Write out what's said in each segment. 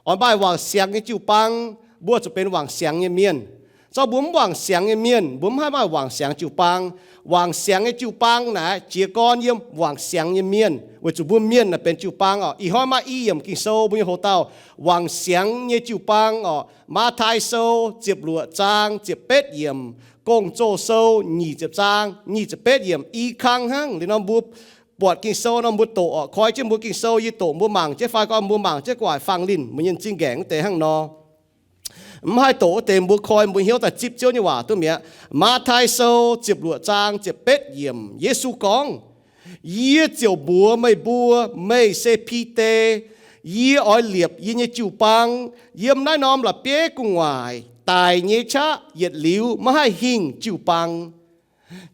Oix maaih wangc siangx nyei jiu-baang, mbuo zuqc benx wangc siangx nyei mienh. Zorqv mbuo mv wangc siangx nyei mienh, mbuo mv haih maaih wangc siangx jiu-baang. Wangc siangx nyei jiu-baang naaic jiez gorn yiem wangc siangx nyei mienh, weic zuqc mbuo mienh naaic benx jiu-baang oc. Ih hnoi maaih i yiemc Ging-Sou mbuo nyei hoc-dauh wangc siangx nyei jiu-baang oc. Matv^tai Sou ziepc luoqc zaang ziepc betv yiemc, Gong-Zoh Sou nyic ziepc zaang nyic ziepc betv yiemc. I kang hnangv. Liuz nor mbuo buatc Ging-Sou nor mbuo doqc oc. Koi jienv mbuo Ging-Sou, yie doqc mbuo mangc jienv fai gorngv mbuo mangc jienv gu'nguaaic fangx linh mbuo nyei m'zing nqaengc wuov deix hnangv nor. Mv haih doqc wuov deix mbuo koi mbuo hnyouv daaih zipv Ziouv nyei waac duqv mi'aqv. Matv^tai Sou ziepc luoqc zaang ziepc betv yiemc, Yesu gorngv, Yie ziouc mbuox meih mbuo, meih se Bide. Yie oix liepc yie nyei jiu-baang yiem naaiv norm la'bieiv gu'nguaaic. Daic nyei qaqv yietc liuz maiv haih hingh jiu-baang.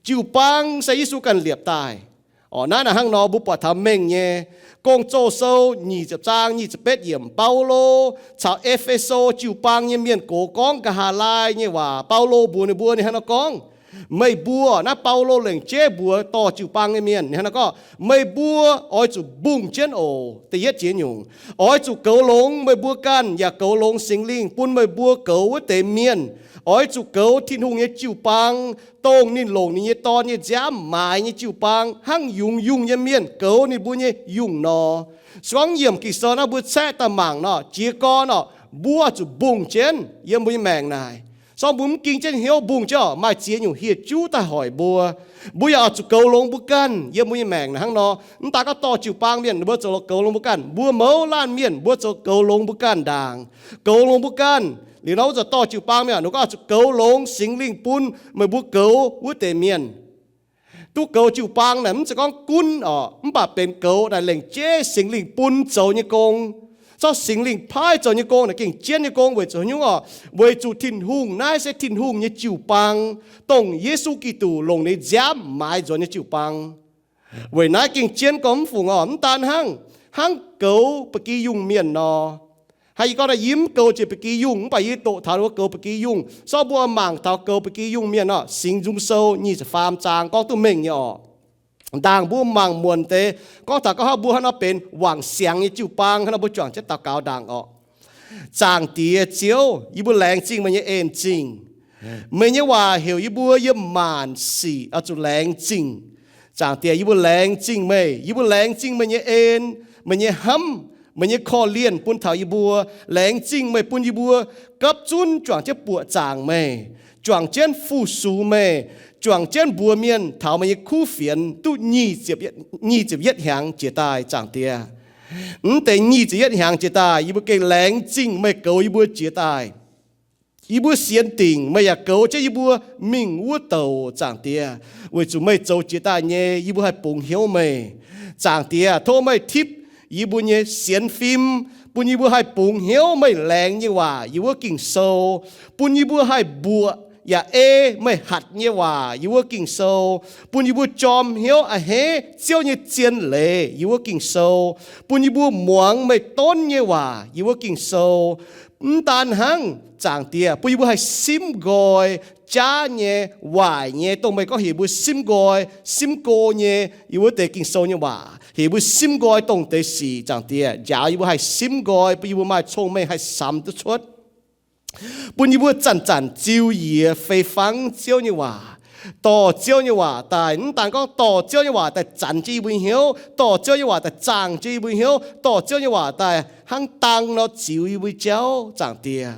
Jiu-baang se Yesu ganh liepc daaih. Orqc, naaiv naaic hnangv nor mbuo buatc taux mengh nyei. Gong-Zoh Sou nyic ziepc zaang nyic ziepc betv yiemc, Baulo caux E^fe^so jiu-baang nyei mienh gox gorngv nqa'haav laai nyei waac. Baulo mbuox ninh mbuo, ninh hnangv nor gorngv, Meih mbuo, naaiv Baulo lengc jeiv mbuox dorh jiu-baang nyei mienh, ninh hnangv nor gorngv, Meih mbuo oix zuqc mbungh jienv oc. Da'yietv ziex nyungc, oix zuqc goux longx meih mbuo ganh yaac goux longx Singx Lingh bun meih mbuo goux wuov deix mienh. Oix zuqc goux Tin-Hungh nyei jiu-baang, dongh ninh longc ninh nyei Dorn nyei nziaamv maaiz nyei jiu-baang, hnangv yungz yungh nyei mienh goux ninh mbuo nyei yungh nor. Se gorngv yiemc Ging-Sou naaiv mbuo caeqv daaih mangc nor, jiez gorn oc, mbuo zuqc mbungh jienv yiem mbuo nyei maengc naaic. Se gorngv mbuo mv ging jienv hnyouv mbungh jienv oc, maaih ziex nyungc hieh juv daaih hoic mbuo. Mbuo yaac oix zuqc goux longx mbuo ganh yiem mbuo nyei maengc naaic hnangv nor. Mv daan gorngv dorh jiu-baang mienh, mbuo zoux goux longx mbuo ganh. Mbuo mouz laanh mienh, mbuo zoux goux longx mbuo ganh ndaangc. Goux longx mbuo ganh. Liuz nor wuov zanc dorh jiu-baang mienh, ninh gorngv zuqc goux longx Singx Lingh bun meih mbuo goux wuov deix mienh. Duqv goux jiu-baang naaic mv zeiz gorngv gunv oc, mv baac benx goux naaic lengc jeiv Singx Lingh bun zoux nyei gong. Zorqv Singx Lingh paaiv zoux nyei gong naaic gengh jienv nyei gong. Weic zuqc haaix nyungc oc? Weic zuqc Tin-Hungh naaiv se Tin-Hungh nyei jiu-baang, dongh Yesu Giduc longc ninh nziaamv maaiz nzuonx nyei jiu-baang. Weic naaiv gengh jienv gorngv mv fungc oc. Mv daan hnangv, hnangv goux ba'gi yungh mienh nor. Hnangv yie gorngv naaiv, yie mv goux jiex ba'gi yungh, mv baac yie doqc taux ninh mbuo goux ba'gi yungh. Zorqv mbuo mangc taux goux ba'gi yungh mienh oc, Singx Nzung Sou nyic ziepc faam zaang gorngv duqv mengh nyei oc. Ndaangc mbuo mangc muonc deix gorngv taux gorngv hnangv mbuo hnangv nor benx wangc siangx nyei jiu-baang, hnangv nor mbuo juangc jienv daux gaux ndaangc oc. Zaangc Diex Ziouv, yie mbuo laengz zingh meih nyei en zingh. Meih nyei waac heuc yie mbuo yiem maanc sic oix zuqc laengz zingh. Zaangc Diex, yie mbuo laengz zingh meih. Yie mbuo laengz zingh meih nyei en, meih nyei hnamv, meih nyei korv-lienh bun taux yie mbuo. Laengz zingh meih bun yie mbuo gapv zunv juangc jienv buoqc zaangc meih, juangc jienv fu-sux meih, juangc jienv mbuox mienh taux meih nyei kuv fienx duqv nyic ziepc yietv hnyangx jiex daaih, Zaangc Diex. Mv deix nyic ziepc yietv hnyangx jiex daaih, yie mbuo gengh laengz zingh meih goux yie mbuo jiex daaih. Yie mbuo sienx dingc meih yaac goux jienv yie mbuo mingh wuov douc, Zaangc Diex, weic zuqc meih zoux jiex daaih nyei, yie mbuo haih bungx hnyouv meih. Zaangc Diex, tov meih tipv yie mbuo nyei sienx fim, bun yie mbuo haih bungx hnyouv meih laengz nyei waac yiem wuov Ging-Sou, bun yie mbuo haih mbuoqc yaac ei meih hatc nyei waac yiem wuov Ging-Sou, bun yie mbuo jorm hnyouv a'hneiv Ziouv nyei zien leiz yiem wuov Ging-Sou, bun yie mbuo muangx meih donv nyei waac yiem wuov Ging-Sou. Mv daan hnangv, Zaangc Diex, bun yie mbuo haih simv nqoi jaav nyei, waaic nyei, dongh meih gorngv heuc mbuo simv nqoi, simv go nyei, yiem wuov deix Ging-Sou nyei waac. Heuc mbuo simv nqoi dongh deix sic, Zaangc Diex, njaaux yie mbuo haih simv nqoi, bun yie mbuo maaih cong-mengh haih samx duqv cuotv. Bun yie mbuo zanc-zanc ziux yie fei fangv Ziouv nyei waac, dorh Ziouv nyei waac daaih. Mv daan gorngv dorh Ziouv nyei waac daaih zanc jienv yie mbuo nyei hnyouv, dorh Ziouv nyei waac daaih zaangh jienv yie mbuo nyei hnyouv, dorh Ziouv nyei waac daaih hnangv dang nor ziux yie mbuo nyei jauv, Zaangc Diex.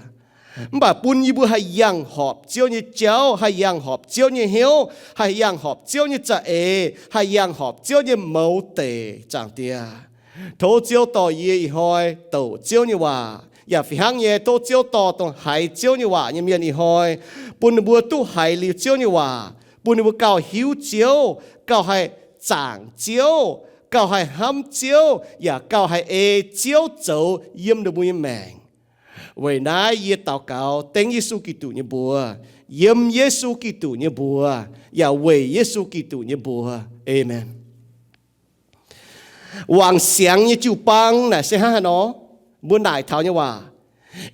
Mv baac bun yie mbuo haih yangh horpc Ziouv nyei jauv, haih yangh horpc Ziouv nyei hnyouv, haih yangh horpc Ziouv nyei za'eix, haih yangh horpc Ziouv nyei mouz deic, Zaangc Diex. Tov Ziouv dorh yie ih hnoi douc Ziouv nyei waac, yaac fih hnangv nyei, tov Ziouv dorh dongh haiz Ziouv nyei waac nyei mienh ih hnoi, bun ninh mbuo duqv haiz liuz Ziouv nyei waac, bun ninh mbuo gauh hiuv Ziouv, gauh haih zaangc Ziouv, gauh haih hnamv Ziouv, yaac gauh haih ei Ziouv zoux yiem ninh mbuo nyei maengc. Weic naaiv yie daux gaux dengv Yesu Giduc nyei mbuox, yiem Yesu Giduc nyei mbuox, yaac weic Yesu Giduc nyei mbuox. Aamen. Wangc siangx nyei jiu-baang naaic se hnangv haaix nor? Mbuo naaic taux nyei waac,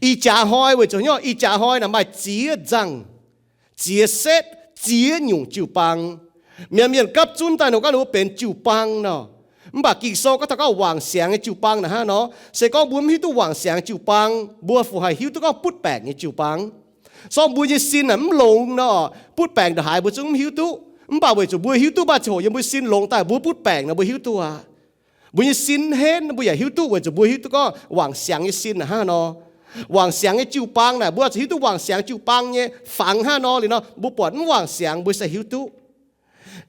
ih jaax hnoi weic zuqc hnyouv ih jaax hnoi naaic maaih ziex nzangh, ziex setv, ziex nyungc jiu-baang. Mienh, mienh gapv zunv daaih nor gorngv ninh mbuo benx jiu-baang nor, Mv baac Ging-Sou gorngv taux gorngv wangc siangx nyei jiu-baang naaic hnangv nor, se gorngv mbuo mv hiuv duqv wangc siangx jiu-baang, mbuo fungc haih hiuv duqv gorngv butv baengc nyei jiu-baang. Se gorngv mbuo nyei sin naaic mv longx nor, butv baengc ndongc haaix mbuo zungv mv hiuv duqv. Mv baac weic zuqc mbuo hiuv duqv, maaih ziangh hoc yiem mbuo sin longx daaih mbuo butv baengc nor mbuo hiuv duqv aqv. Mbuo nyei sin henv mbuo yaac hiuv duqv weic zuqc mbuo hiuv duqv gorngv wangc siangx nyei sin naaic hnangv nor. Wangc siangx nyei jiu-baang naaic mbuo zuqc hiuv duqv wangc siangx jiu-baang nyei fangx hnangv nor. Liuz nor mbuo buatc mv wangc siangx mbuo se hiuv duqv.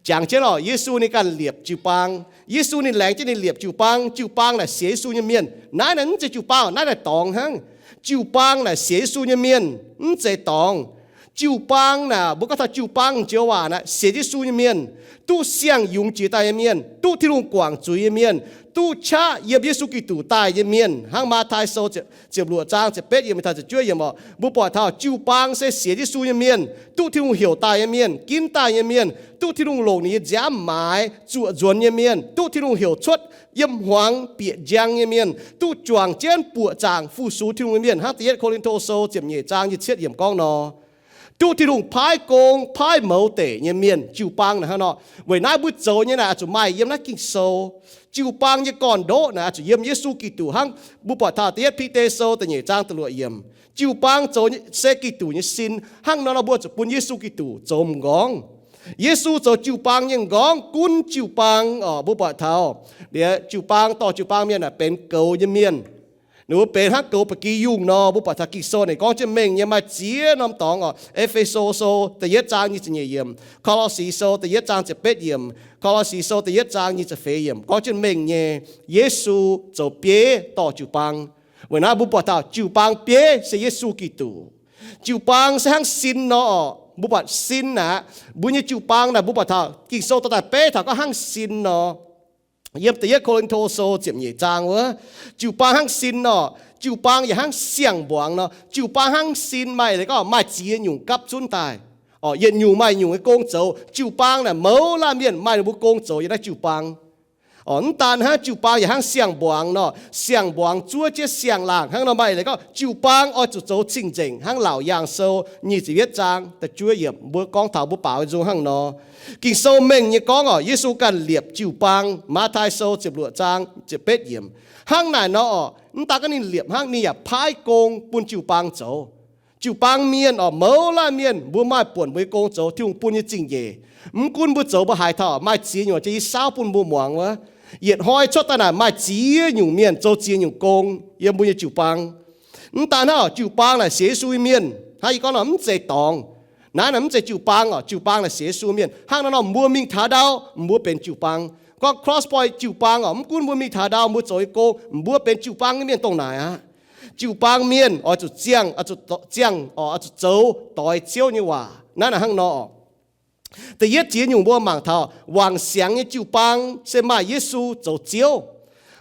Jangx jienv oc, Yesu ninh ganh liepc jiu-baang. Yesu ninh laengz jienv ninh liepc jiu-baang. Jiu-baang naaic sienx Yesu nyei mienh. Naaiv naaic mv zeiz jiu-baang, naaiv naaic dorngx hnangv. Jiu-baang naaic sienx Yesu nyei mienh, mv zeiz dorngx. Jiu-baang naaic mbuo gorngv taux jiu-baang joux waac naaic sienx Yesu nyei mienh, duqv siang-yungz jiex daaih nyei mienh, duqv Tin-Hungh guangc zuiz nyei mienh, duqv qaqv yiem Yesu Giduc daaih nyei mienh. Hnangv Matv^taai Sou ziepc luoqc zaang ziepc betv yiemc taux ziepc juov yiemc oc, mbuo buatc taux jiu-baang se sienx Yesu nyei mienh, duqv Tin-Hungh heuc daaih nyei mienh, ginv daaih nyei mienh, duqv Tin-Hungh longc ninh nyei nziaamv maaiz zuoqc nzuonx nyei mienh, duqv Tin-Hungh heuc cuotv yiem hmuangx bieqc njang nyei mienh, duqv juangc jienv buoqc zaangc fu-sux Tin-Hungh nyei mienh, hnangv Da'yietv Ko^lin^to Sou ziepc nyeic zaang nyic ziepc yietc yiemc gorngv nor. Duqv Tin-Hungh paaiv gong paaiv mouz deic nyei mienh, jiu-baang naaic hnangv nor. Weic naaiv mbuo zoux nyei naaic oix zuqc maaih yiem naaiv Ging-Sou. Jiu-baang nyei gorn-ndoqv naaic oix zuqc yiem Yesu Giduc hnangv. Mbuo buatc taux Da'yietv Bide Sou da'nyeic zaang da'luoqc yiemc. Jiu-baang zoux se Giduc nyei sin hnangv nor, nor mbuo zuqc bun Yesu Giduc zoux m'nqorngv. Yesu zoux jiu-baang nyei m'nqorngv gunv jiu-baang oc. Mbuo buatc taux liuz jiu-baang dorh jiu-baang mienh naaic benx goux nyei mienh. Ninh mbuo benx hnangv goux ba'gi yungh nor. Mbuo buatc taux Ging-Sou ninh gorngv jienv mengh nyei, maaih ziex norm dorngx oc. E^fe^so Sou da'yietv zaang nyic ziepc nyeic yiemc, Ko^lo^si Sou da'yietv zaang ziepc betv yiemc, Ko^lo^si Sou da'yietv zaang nyic ziepc feix yiemc gorngv jienv mengh nyei, Yesu zoux bieiv dorh jiu-baang. Weic naaiv mbuo buatc taux jiu-baang bieiv se Yesu Giduc. Jiu-baang se hnangv sin nor oc. Mbuo buatc sin aqv, mbuo nyei jiu-baang naaic mbuo buatc taux Ging-Sou dorh daaih beiv taux gorngv hnangv sin nor. Yiem Da'yietv Ko^lin^to Sou ziepc nyeic zaang wuov, jiu-baang hnangv sin nor, jiu-baang yaac hnangv siang-mbuangz nor. Jiu-baang hnangv sin maaih leiz gorngv maaih ziex nyungc gapv zunv daaih. Oc, yietc nyungc maaih nyungc nyei gong zoux. Jiu-baang naaic mouz laanh mienh maaih ninh mbuo gong zoux yiem naaiv jiu-baang. Oc, mv daan hnangv, jiu-baang yaac hnangv siang-mbuangz nor. Siang-mbuangz zuov jienv siang-laangc hnangv nor. Maaih leiz gorngv jiu-baang oix zuqc zoux cing-nzengc hnangv Laauc Yaangh Sou nyic ziepc yietv zaang da'juov yiemc mbuo gorngv taux mbuo baaux nzung hnangv nor. Ging-Sou mengh nyei gorngv oc, Yesu ganh liepc jiu-baang. Matv^taai Sou ziepc luoqc zaang ziepc betv yiemc. Hnangv naaic nor oc, mv daan gorngv ninh liepc hnangv, ninh yaac paaiv gong bun jiu-baang zoux. Jiu-baang mienh oc, mouz laanh mienh, mbuo maaih buonc mbuo nyei gong zoux, Tin-Hungh bun nyei zingh nyeic. Mv gunv mbuo zoux mbuo haaix taux, maaih ziex nyungc jiex i saauv bun mbuo muangx wuov. Yietc hnoi cuotv daaih naaic maaih ziex nyungc mienh zoux ziex nyungc gong yiem mbuo nyei jiu-baang. Mv daan hnangv, jiu-baang naaic sienx Yesu nyei mienh. Hnangv yie gorngv nor, mv zeiz dorngx. Naaiv naaic mv zeiz jiu-baang oc. Jiu-baang naaic sienx Yesu mienh. Hnangv nor nor, mbuo mingh taux ndau, mbuo benx jiu-baang. Gorngv Cross Point jiu-baang oc, mv gunv mbuo mingh taux ndau, mbuo zoux nyei gong, mbuo benx jiu-baang nyei mienh dongh naaic aqv. Jiu-baang mienh oix zuqc ziangh, oix zuqc ziangh oc, oix zuqc zoux doix Ziouv nyei waac. Naaiv naaic hnangv nor oc. Da'yietv ziex nyungc mbuo mangc taux wangc siangx nyei jiu-baang se maaih Yesu zoux Ziouv.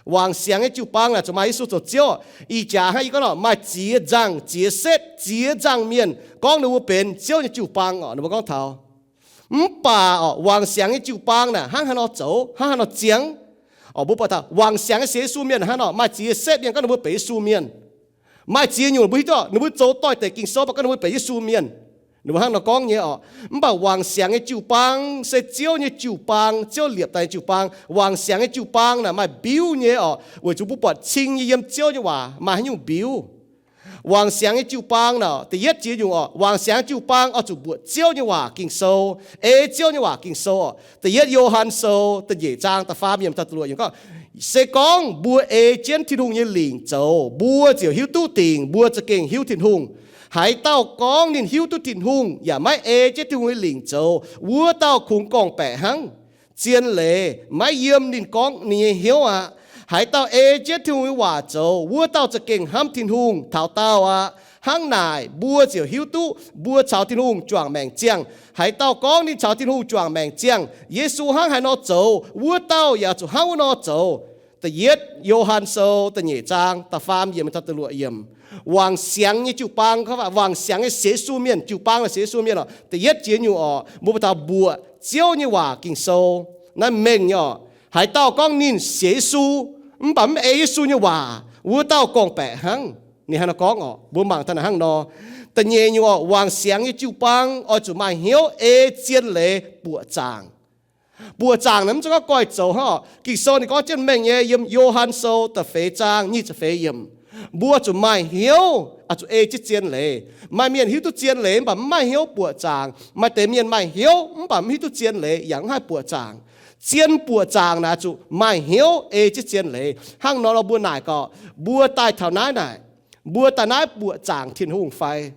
Wangc siangx nyei jiu-baang naaic zuqc maaih Yesu zoux Ziouv. Ih jaax hnangv yie gorngv nor, maaih ziex nzangh ziex setv ziex nzangh mienh gorngv ninh mbuo benx Ziouv nyei jiu-baang oc, ninh mbuo gorngv taux. Mv baac oc, wangc siangx nyei jiu-baang naaic hnangv haaix nor zoux, hnangv haaix nor ziangh oc? Mbuo buatc taux wangc siangx nyei sienx Yesu mienh hnangv nor, maaih ziex setv mienh gorngv ninh mbuo benx Yesu mienh. Maaih ziex nyungc mbuo hiuv duqv ninh mbuo zoux doix-dekc Ging-Sou mv baac gorngv ninh mbuo benx Yesu mienh. Ninh mbuo hnangv nor gorngv nyei oc. Mv baac wangc siangx nyei jiu-baang se Ziouv nyei jiu-baang, Ziouv liepc daaih nyei jiu-baang. Wangc siangx nyei jiu-baang naaic maaih mbiuv nyei oc, weic zuqc mbuo buatc cing nyei yiem Ziouv nyei waac maaih haaix nyungc mbiuv. Wangc siangx nyei jiu-baang naaic, da'yietv ziex nyungc oc, wangc siangx nyei jiu-baang oix zuqc mbuoqc Ziouv nyei waac Ging-Sou, ei Ziouv nyei waac Ging-Sou oc. Da'yietv Yo^han Sou da'nyeic zaang da'faam yiemc taux da'luoqc yiemc gorngv, se gorngv mbuo ei jienv Tin-Hungh nyei lingc zoux, mbuo ziouc hiuv duqv dingc mbuo za'gengh hiuv Tin-Hungh. Haaix dauh gorngv ninh hiuv duqv Tin-Hungh yaac maiv ei jienv Tin-Hungh nyei lingc zoux, wuov dauh kungx gorngv-baeqc hnangv. Zien leiz maiv yiem ninh gorngv ninh nyei hnyouv aqv. Haaix dauh ei jienv Tin-Hungh nyei waac zoux, wuov dauh za'gengh hnamv Tin-Hungh. Taux daauh aqv. Hnangv naaic mbuo ziouc hiuv duqv mbuo caux Tin-Hungh juangc maengc ziangh. Haaix dauh gorngv ninh caux Tin-Hungh juangc maengc ziangh, Yesu hnangv haaix nor zoux, wuov dauh yaac zuqc hnangv wuov nor zoux. Da'yietv Yo^han Sou da'nyeic zaang da'faam yiemc taux da'luoqc yiemc. Wangc siangx nyei jiu-baang, wangc siangx nyei sienx Yesu mienh, jiu-baang naaic sienx Yesu mienh oc, da'yietv ziex nyungc oc, mbuo mbuo taux mbuoqc Ziouv nyei waac Ging-Sou. Naaiv mengh nyei oc. Haaix dauh gorngv ninh sienx Yesu mv baac mv ei Yesu nyei waac, wuov dauh gorngv-baeqc hnangv. Ninh hnangv nor gorngv oc, mbuo mangc taux naaic hnangv nor. Da'nyeic nyungc oc, wangc siangx nyei jiu-baang oix zuqc maaih hnyouv ei zien leiz buoqc zaangc. Buoqc zaangc naaic mv zeiz gorngv goiv zoux hnangv oc. Ging-Sou ninh gorngv jienv mengh nyei yiem Yo^han Sou da'feix zaang nyic ziepc feix yiemc, mbuo zuqc maaih hnyouv oix zuqc ei jienv zien leiz. Maaih mienh hiuv duqv zien leiz mv baac mv maaih hnyouv buoqc zaangc. Maaih deix mienh maaih hnyouv mv baac mv hiuv duqv zien leiz yaac mv haih buoqc zaangc. Zien buoqc zaangc naaic zuqc maaih hnyouv ei jienv zien leiz. Hnangv nor nor mbuo naaic gorqv, mbuo daaih taux naaiv naaic, mbuo daaih naaiv buoqc zaangc Tin-Hungh fai?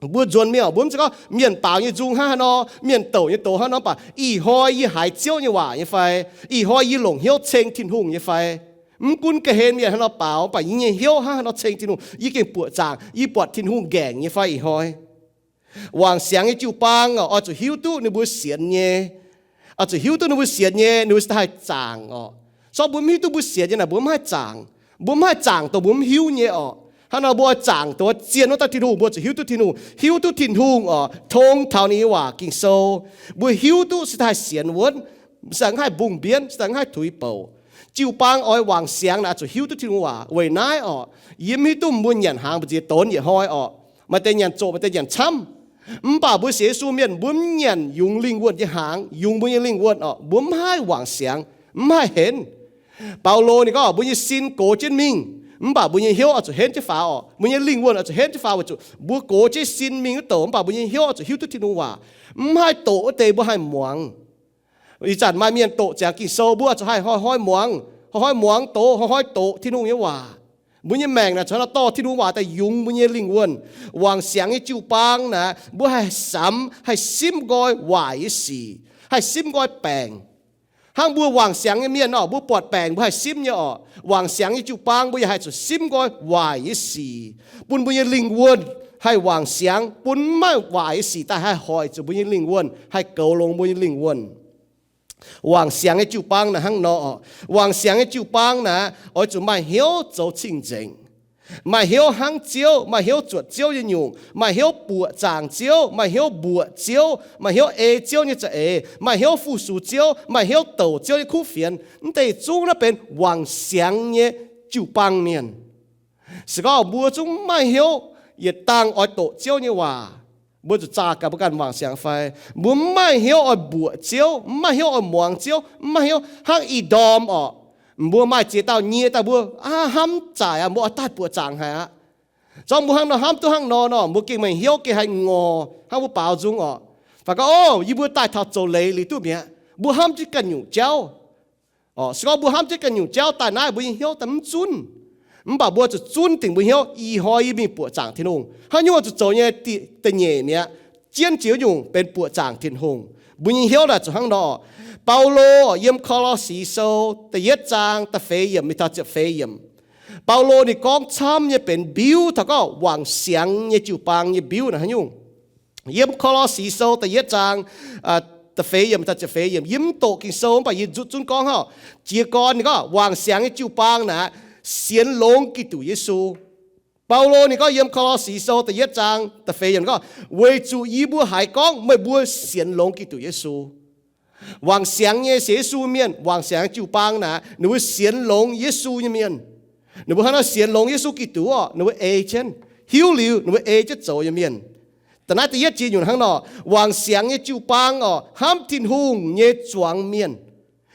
Mbuo nzuonx mingh oc, mbuo mv zeiz gorngv mienh baaux nyei nzung hnangv haaix nor, mienh douc nyei doz hnangv nor, mv baac ih hnoi yie haiz Ziouv nyei waac nyei fai? Ih hnoi yie longc hnyouv ceng Tin-Hungh nyei fai? Mv gunv ga'hlen mienh haaix nor baaux, mv baac yie nyei hnyouv hnangv haaix nor ceng Tin-Hungh, yie gengh buoqc zaangc, yie buatc Tin-Hungh nqaengc nyei fai ih hnoi? Wangc siangx nyei jiu-baang oix zuqc hiuv duqv ninh mbuo sienx nyei, oix zuqc hiuv duqv ninh mbuo sienx nyei, ninh mbuo se daaih haih zaangc oc. Se gorngv mbuo mv hiuv duqv mbuo sienx nyei naaic, mbuo mv haih zaangc. Mbuo mv haih zaangc dongh mbuo mv hiuv nyei oc. Hnangv nor mbuo oix zaangc dongh zien wuov dauh Tin-Hungh, mbuo zuqc hiuv duqv Tin-Hungh, hiuv duqv Tin-Hungh oc, tong taux ninh nyei waac Ging-Sou. Mbuo hiuv duqv se daaih haih sienx wuonv, se daaih mv haih mbungh mbienv, se daaih mv haih tuix bouc. Jiu-baang oix wangc siangx naaic zuqc hiuv duqv Tin-Hungh waac. Weic naaiv oc, yie mv hiuv duqv mbuo nyanc hnaangx mbu'ziex donx yietc hnoi oc. Maaih deix nyanc zoqc, maaih deix nyanc camv. Mv baac mbuo sienx Yesu mienh, mbuo mv nyanc yungz lingh wuonh nyei hnaangx, yungz mbuo nyei lingh wuonh oc, mbuo mv haih wangc siangx, mv haih henv. Baulo ninh gorngv mbuo nyei sin gox jienv mingh, mv baac mbuo nyei hnyouv oix zuqc henv jienv faaux oc. Mbuo nyei lingh wuonh oix zuqc henv jienv faaux weic zuqc mbuo gox jienv sin mingh wuov douc, mv baac mbuo nyei hnyouv oix zuqc hiuv duqv Tin-Hungh waac. Mv haih doqc wuov deix mbuo haih muangx. Ih zanc maaih mienh doqc ziangx Ging-Sou, mbuo zuqc haih hnoi-hnoi muangx, hnoi-hnoi muangx doqc, hnoi-hnoi doqc Tin-Hungh nyei waac. Mbuo nyei maengc naaic zuqc hnangv nor dorh Tin-Hungh waac daaih yungz mbuo nyei lingh wuonh. Wangc siangx nyei jiu-baang naaic mbuo haih samx, haih simv nqoi waaic nyei sic, haih simv nqoi baengc. Hnangv mbuo wangc siangx nyei mienh oc, mbuo buatc baengc mbuo haih simv nyei oc. Wangc siangx nyei jiu-baang mbuo yaac haih zuqc simv nqoi waaic nyei sic, bun mbuo nyei lingh wuonh haih wangc siangx, bun maiv waaic nyei sic daaih haih hoic zuqc mbuo nyei lingh wuonh, haih goux longx mbuo nyei lingh wuonh. Wangc siangx nyei jiu-baang naaic hnangv nor oc. Wangc siangx nyei jiu-baang naaic oix zuqc maaih hnyouv zoux cing-nzengc, maaih hnyouv hnangv Ziouv, maaih hnyouv zuotc Ziouv nyei nyungc, maaih hnyouv buoqc zaangc Ziouv, maaih hnyouv mbuoqc Ziouv, maaih hnyouv ei Ziouv nyei za'eix, maaih hnyouv fu-sux Ziouv, maaih hnyouv douc Ziouv nyei kuv fienx. Mv deix zungv naaiv benx wangc siangx nyei jiu-baang mienh. Se gorngv mbuo zungv maiv maaih hnyouv yietc dangh oix doqc Ziouv nyei waac, mbuo zuqc zaah gaax mbuo ganh wangc siangx fai? Mbuo mv maaih hnyouv oix mbuoqc Ziouv, mv maaih hnyouv oix muangx Ziouv, mv maaih hnyouv hnangv i ndorm orqc. Mbuo maaih ziex dauh nyie daaih mbuo aav hnamv zaaic aqv, mbuo oix daaih buoqc zaangc haic aqv. Zorngv mbuo hnangv nor hnamv duqv hnangv nor nor, mbuo gengh maaih hnyouv gengh haih ngorc hnangv mbuo baaux nzung orqc. Fai gorngv, o, yie mbuo daaih taux zoux leiz liuz duqv mi'aqv, mbuo hnamv jienv ganh nyungc jauv. Se gorngv mbuo hnamv jienv ganh nyungc jauv daaih naaiv, mbuo nyei hnyouv daaih mv zunv. Mv baac mbuo zuqc zunv dingc mbuo hnyouv, ih hnoi yie mingh buoqc zaangc Tin-Hungh. Haaix nyungc zuqc zoux nyei da'nyeic mi'aqv, jienv jiex nyungc benx buoqc zaangc Tin-Hungh. Mbuo nyei hnyouv naaic zuqc hnangv nor. Baulo yiem Ko^lo^si Sou da'yietv zaang da'feix yiemc mingh taux ziepc feix yiemc, Baulo ninh gorngv camv nyei benx mbiuv taux gorngv wangc siangx nyei jiu-baang nyei mbiuv naaic haaix nyungc. Yiem Ko^lo^si Sou da'yietv zaang da'feix yiemc taux ziepc feix yiemc, yie mv doqc Ging-Sou mv baac yie zutv zunv gorngv hnangv. Jiez gorn ninh gorngv wangc siangx nyei jiu-baang naaic sienx longx Giduc Yesu. Baulo ninh gorngv yiem Ko^lo^si Sou da'yietv zaang da'feix yiemc gorngv, weic zuqc yie mbuo haiz gorngv meih mbuo sienx longx Giduc Yesu. Wangc siangx nyei sienx Yesu mienh, wangc siangx nyei jiu-baang naaic ninh mbuo sienx longx Yesu nyei mienh. Ninh mbuo hnangv naaiv sienx longx Yesu Giduc orqc, ninh mbuo ei jienv, hiuv liuz ninh mbuo ei jienv zoux nyei mienh. Da'naaiv da'yietv jiex nyungc hnangv nor, wangc siangx nyei jiu-baang orqc, hnamv Tin-Hungh nyei zuangx mienh.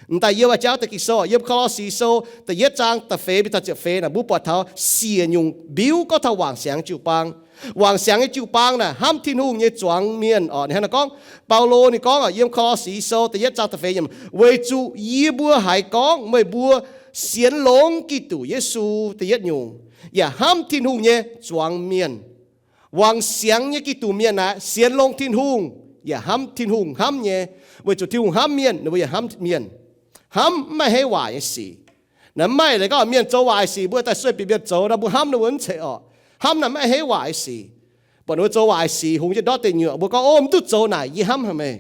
M'daaih yie oix jauv deix Ging-Sou yiem Ko^lo^si Sou da'yietv zaang da'feix mingh taux ziepc feix naaic, mbuo buatc taux siec nyungc mbiuv gorngv taux wangc siangx jiu-baang. Wangc siangx nyei jiu-baang naaic hnamv Tin-Hungh nyei zuangx mienh orqc. Ninh hnangv naaiv gorngv, Baulo ninh gorngv yiem Ko^lo^si Sou da'yietv zaang da'feix yiemc, weic zuqc yie mbuo haiz gorngv meih mbuo sienx longx Giduc Yesu, da'yietv nyungc, yaac hnamv Tin-Hungh nyei zuangx mienh. Wangc siangx nyei Giduc mienh naaic sienx longx Tin-Hungh, yaac hnamv Tin-Hungh hnamv nyei. Weic zuqc Tin-Hungh hnamv mienh, ninh mbuo yaac hnamv mienh. Hnamv mv maaih hei waaic nyei sic. Naaiv mv maaih leiz gorngv mienh zoux waaic sic mbuo daaih sueih bieqc mienh zoux nor mbuo hnamv ninh mbuo mv zeiz orqc. Hnamv naaic mv maaih hei waaic sic. Buatc ninh mbuo zoux waaic sic hungx jienv ndortv deic nyuoqc, mbuo gorngv, o, mv duqv zoux naaic, yie hnamv haic meih.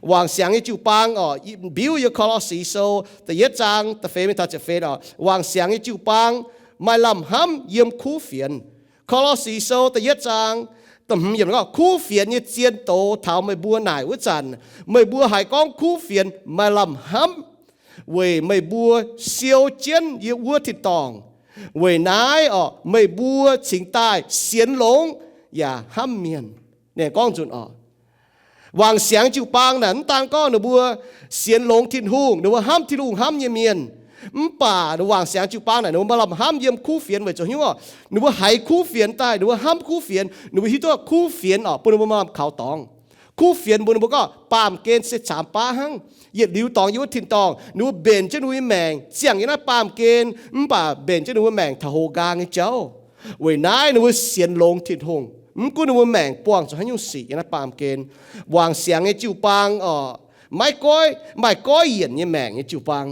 Wangc siangx nyei jiu-baang orqc, mbiuv yiem Ko^lo^si Sou da'yietv zaang da'feix mingh taux ziepc feix orqc. Wangc siangx nyei jiu-baang maaih lamh hnamv yiem kuv fienx. Ko^lo^si Sou da'yietv zaang da'hmz yiemc gorngv, kuv fienx nyei zien doz taux meih mbuo naaic wuov zanc, meih mbuo haiz gorngv kuv fienx maaih lamh hnamv, weic meih mbuo siou jienv yie wuov tin-dorngh. Weic naaiv orqc, meih mbuo cingx daaih sienx longx yaac hnamv mienh. Ninh gorngv nzunc orqc, Wangc siangx jiu-baang naaic mv daan gorngv ninh mbuo sienx longx Tin-Hungh, ninh mbuo hnamv Tin-Hungh hnamv nyei mienh, mv baac wangc siangx jiu-baang naaic ninh mbuo maaih lamh hnamv yiem kuv fienx weic zuqc hnyouv oc. Ninh mbuo haiz kuv fienx daaih, ninh mbuo hnamv kuv fienx, ninh mbuo hiuv duqv kuv fienx oc bun ninh mbuo maaih lamh kaux dorngx. Kuv fienx mbuo ninh mbuo gorngv baamh gen se caamx baav hnangv, yietc liuz dorngx yiem wuov tin-dorngh. Ninh mbuo mbenc jienv ninh mbuo nyei maengc ziangh yiem naaiv baamh gen, mv baac mbenc jienv ninh mbuo maengc taux houx nqaang nyei jauv. Weic naaiv ninh mbuo sienx longx Tin-Hungh, mv gunv ninh mbuo maengc buangh zuqc haaix nyungc sic yiem naaiv baamh gen. Wangc siangx nyei jiu-baang oc, maiv goiv, maaih goiv yienc nyei maengc nyei jiu-baang.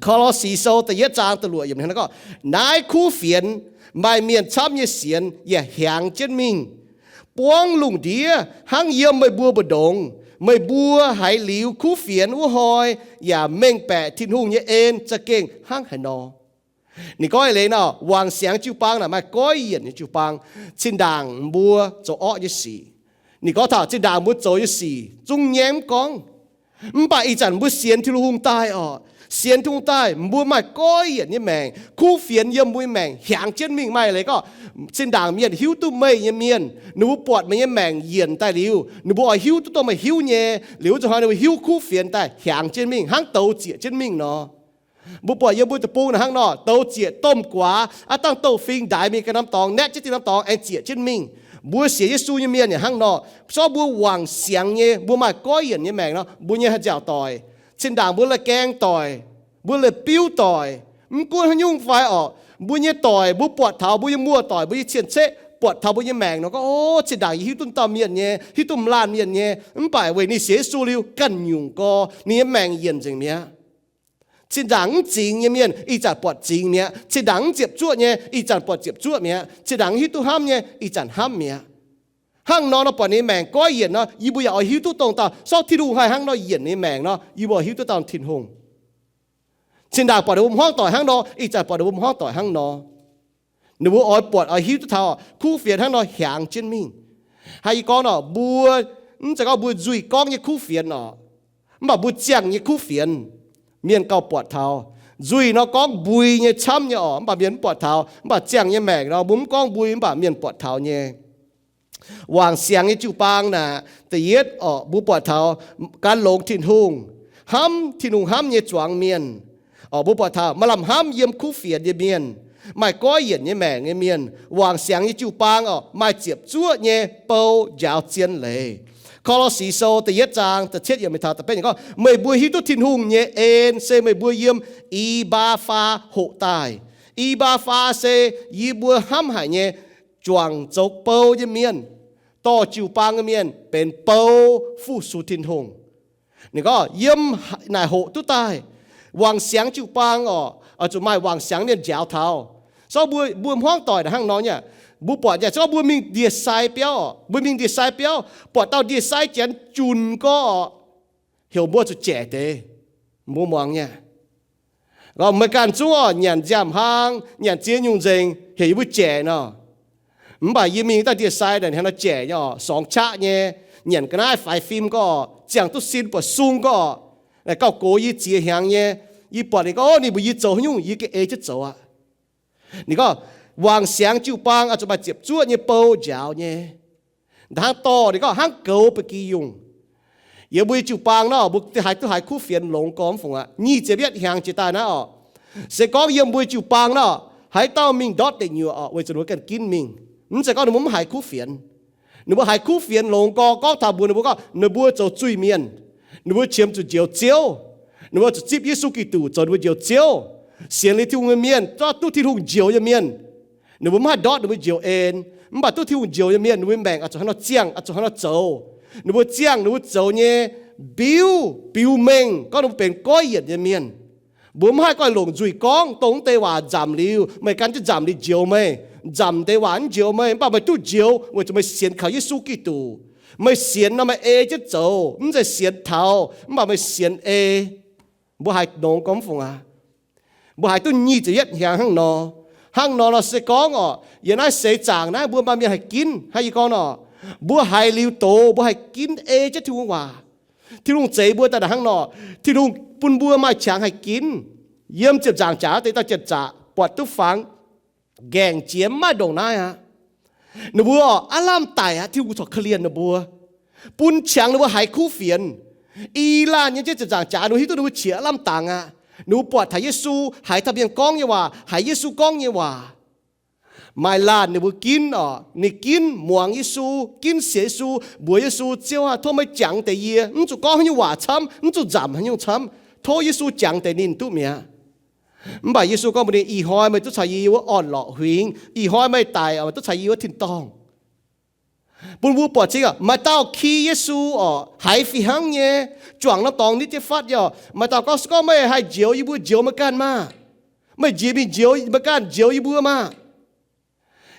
Ko^lo^si Sou da'yietv zaang da'luoqc yiemc hnangv naaiv gorngv, naaiv kuv fienx maaih mienh camv nyei sienx yaac hiaangx jienv mingh, buangv lungh ndiev hnangv yiem meih mbuo mbu'ndongx. Meih mbuo haiz liuz kuv fienx wuov hnoi yaac mengh baeqc Tin-Hungh nyei en za'gengh hnangv haaix nor. Ninh gorngv eix leiz nor, wangc siangx jiu-baang naaic maaih goiv yienc nyei jiu-baang. Zinh ndaangc mbuo zoux orqv nyei sic, ninh gorngv taux zinh ndaangc mbuo zoux nyei sic zungv nyaiv mv gorngv. Mv baac ih zanc mbuo sienx Tin-Hungh daaih oc, sienx Tin-Hungh daaih mbuo maaih goiv yienc nyei maengc. Kuv fienx yiem mbuo nyei maengc hiaangx jienv mingh. Maaih leiz gorngv, zinh ndaangc mienh hiuv duqv meih nyei mienh, ninh mbuo buatc meih nyei maengc yienc daaih liuz, ninh mbuo oix hiuv duqv dongh meih hiuv nyei. Liuz wuov zuqc hnoi ninh mbuo hiuv kuv fienx daaih hiaangx jienv mingh hnangv douz zieqc jienv mingh nor. Mbuo buatc yiem mbuo deic-bung naaic hnangv nor, douz zieqc domh guaax aqv, dangh douz-fing ndaix mingh ganh norm dorngx, naetv jienv dinh norm dorngx aengx zieqc jienv mingh. Mbuo sienx Yesu nyei mienh yaac hnangv nor. Zorqv mbuo wangc siangx nyei, mbuo maaih goiv yienc nyei maengc nor, mbuo nyei haaix nziaauc doic, zinh ndaangc mbuo lai gaeng doic, mbuo lai biuv doic, mv gunv haaix nyungc fai orqc, mbuo nyei doic mbuo buatc taux, mbuo nyei muoz-doic, mbuo nyei cien-ceqv buatc taux mbuo nyei maengc nor gorngv, O, zinh ndaangc yie hiuv duqv dauh mienh nyei, hiuv duqv m'laanh mienh nyei, mv baac weic ninh sienx Yesu liuz ganh nyungc gorx, ninh nyei maengc yienc nzengc mi'aqv. Zinh ndaangc mv zingx nyei mienh ih zanc buatc zingx mi'aqv. Zinh ndaangc mv ziepc zuoqv nyei ih zanc buatc ziepc zuoqv mi'aqv. Zinh ndaangc mv hiuv duqv hnamv nyei ih zanc hnamv mi'aqv. Hnangv nor nor buatc ninh maengc goiv yienc nor, yie mbuo yaac oix hiuv duqv dongh dauh sortv Tin-Hungh haih hnangv nor yienc ninh maengc nor, yie mbuo oix hiuv duqv dauh Tin-Hungh. Zinh ndaangc buatc ninh mbuo hmuangv doic hnangv nor, ih zanc buatc ninh mbuo hmuangv doic hnangv nor, ninh mbuo oix buatc oix hiuv duqv taux kuv fienx hnangv nor hiaangx jienv mingh. Hnangv yie gorngv nor, mbuo mv zeiz gorngv mbuo nzuih gorngv nyei kuv fienx oc, mv baac mbuo ziangh nyei kuv fienx, mienh gauh buatc taux. Nzuih nor gorngv mbui nyei camv nyei oc, mv baac mienh mv buatc taux. Mv baac ziangh nyei maengc nor, mbuo mv gorngv mbui mv baac mienh buatc taux nyei. Wangc siangx nyei jiu-baang naaic, da'yietv oc, mbuo buatc taux gan longx Tin-Hungh, hnamv Tin-Hungh hnamv nyei zuangx mienh. Oc, mbuo buatc taux maaih lamh hnamv yiem kuv fienx nyei mienh, maaih goiv yienc nyei maengc nyei mienh. Wangc siangx nyei jiu-baang oc, maaih ziepc zuoqv nyei bou njaaux zien leiz. Ko^lo^si Sou da'yietv zaang da'cietv yiemc taux da'betv yiemc gorngv, Meih mbuo hiuv duqv Tin-Hungh nyei en se meih mbuo yiem I^mbaa^faa hoqc daaih. I^mbaa^faa se yie mbuo hnamv haic nyei juangc zoux bou nyei mienh, dorh jiu-baang nyei mienh benx bou fu-sux Tin-Hungh. Ninh gorngv yiem naaic hoqc duqv daaih, wangc siangx jiu-baang oc, oix zuqc maaih wangc siangx mienh njaaux taux. Zorqv mbuo, mbuo hmuangv doic hnangv nor nyei, mbuo buatc nyei, zorqv mbuo mingh ndie-sai biauv oc, mbuo mingh ndie-sai biauv buatc dauh ndie-sai janx junc gorx oc, heuc mbuo zuqc jaic deix, mbuo muangx nyei. Meih ganh zungv oc, nyanc nziaamv-hlaang, nyanc ziex nyungc nzengc, heuc yie mbuo jaic nor. Mv baac yie mingh dauh ndie-sai naaic hnangv nor jaic nyei oc, sorngx qaqv nyei, nyanc ga'naaiv faix fim gorx, ziangh duqv sin buatc sung gorx, naaic gauh gox yie ziex hnyangx nyei. Yie buatc ninh gorngv, O, ninh mbuox yie zoux haaix nyungc yie gengh ei jienv zoux aqv. Ninh gorngv wangc siangx jiu-baang oix zuqc maaih ziepc zuoqv nyei bou njaaux nyei. Hnangv dorh ninh gorngv hnangv goux ba'gi yungh. Yiem mbuo nyei jiu-baang nor, mbuo haiz duqv haiz kuv fienx longx gormx fungc aqv. Nyic ziepc yietv hnyangx jiex daaih naaiv oc, se gorngv yiem mbuo nyei jiu-baang nor, haaix dauh mingh ndortv deic nyuoqc oc, weic zuqc ninh mbuo ganh ginv mingh. Mv zeiz gorngv ninh mbuo mv haiz kuv fienx. Ninh mbuo haiz kuv fienx longx gorx, gorngv taux mbuox ninh mbuo gorngv ninh mbuo zoux zuiz-mienh, ninh mbuo qiemx zuqc njoux Ziouv, ninh mbuo zuqc zipv Yesu Giduc zoux ninh mbuo njoux Ziouv, sienx liuz Tin-Hungh nyei mienh, zorqv duqv Tin-Hungh njoux nyei mienh. Ninh mbuo mv haih ndortv ninh mbuo njoux en, mv baac duqv Tin-Hungh njoux nyei mienh, ninh mbuo maengc oix zuqc hnangv nor ziangh, oix zuqc hnangv nor zoux. Ninh mbuo ziangh ninh mbuo zoux nyei biuv, biux mengh gorngv ninh mbuo benx goiv yienc nyei mienh. Mbuo mv haih goiv longc nzuih gorngv dongh wuov deix waac nzamc liuz, meih gan jienv nzamc liuz njoux meih. Nzamc deix waac mv njoux meih, mv baac meih duqv njoux weic zuqc meih sienx kaux Yesu Giduc. Meih sienx nor meih ei jienv zoux, mv zeiz sienx taux, mv baac meih sienx ei. Mbuo haiz nongx gormx fungc aqv. Mbuo haiz duqv nyic ziepc yietv hnyangx hnangv nor. Hnangv nor nor se gorngv oc, yiem naaiv seix zaangc naaiv mbuo maaih mienh haih ginv. Hnangv yie gorngv nor, mbuo haiz liuz doz mbuo haih ginv ei jienv Tin-Hungh waac. Tin-Hungh zeix mbuo daaih hnangv nor, Tin-Hungh bun mbuo maaih qangx haih ginv. Yiem ziepc nzaangc jaax deix dauh janx-zaqc buatc duqv fangx, ngaengc jiex mv maaih ndongc naaiv aqv. Ninh mbuo oc, aav lamh daic aqv, Tin-Hungh corc korv-lienh ninh mbuo. bun qangx ninh mbuo haiz kuv fienx. I laanh nyei jienv ziepc nzaangc jaax ninh mbuo hiuv duqv ninh mbuo qiex lamh dangx aqv. Ninh mbuo buatc taux Yesu haiz taux mienh gorngv nyei waac, haiz Yesu gorngv nyei waac. Maaih laanh ninh mbuo ginv oc, ninh ginv muangx Yesu, ginv sienx Yesu, mbuox Yesu, Ziouv aah, tov meih jangx deix yie, mv zuqc gorngv haaix nyungc waac camv, mv zuqc nzamc haaix nyungc camv, tov Yesu jangx deix ninh duqv mi'aqv. Mv baac Yesu gorngv mbuox ninh, Ih hnoi meih duqv caux yie wuov orn-lorqc huingx. Ih hnoi meih daic oc, meih duqv caux yie wuov tin-dorngh. Bun mbuo buatc zingh aqv, maaih dauh ki Yesu oc, haiz fih hnangv nyei, juangc norm dorngx nitv jienv fatv nyei oc. Maaih dauh gorngv, Se gorngv meih haih njoux yie mbuo, njoux meih ganh maah! Meih njiec mingh njoux meih ganh, njoux yie mbuo maah!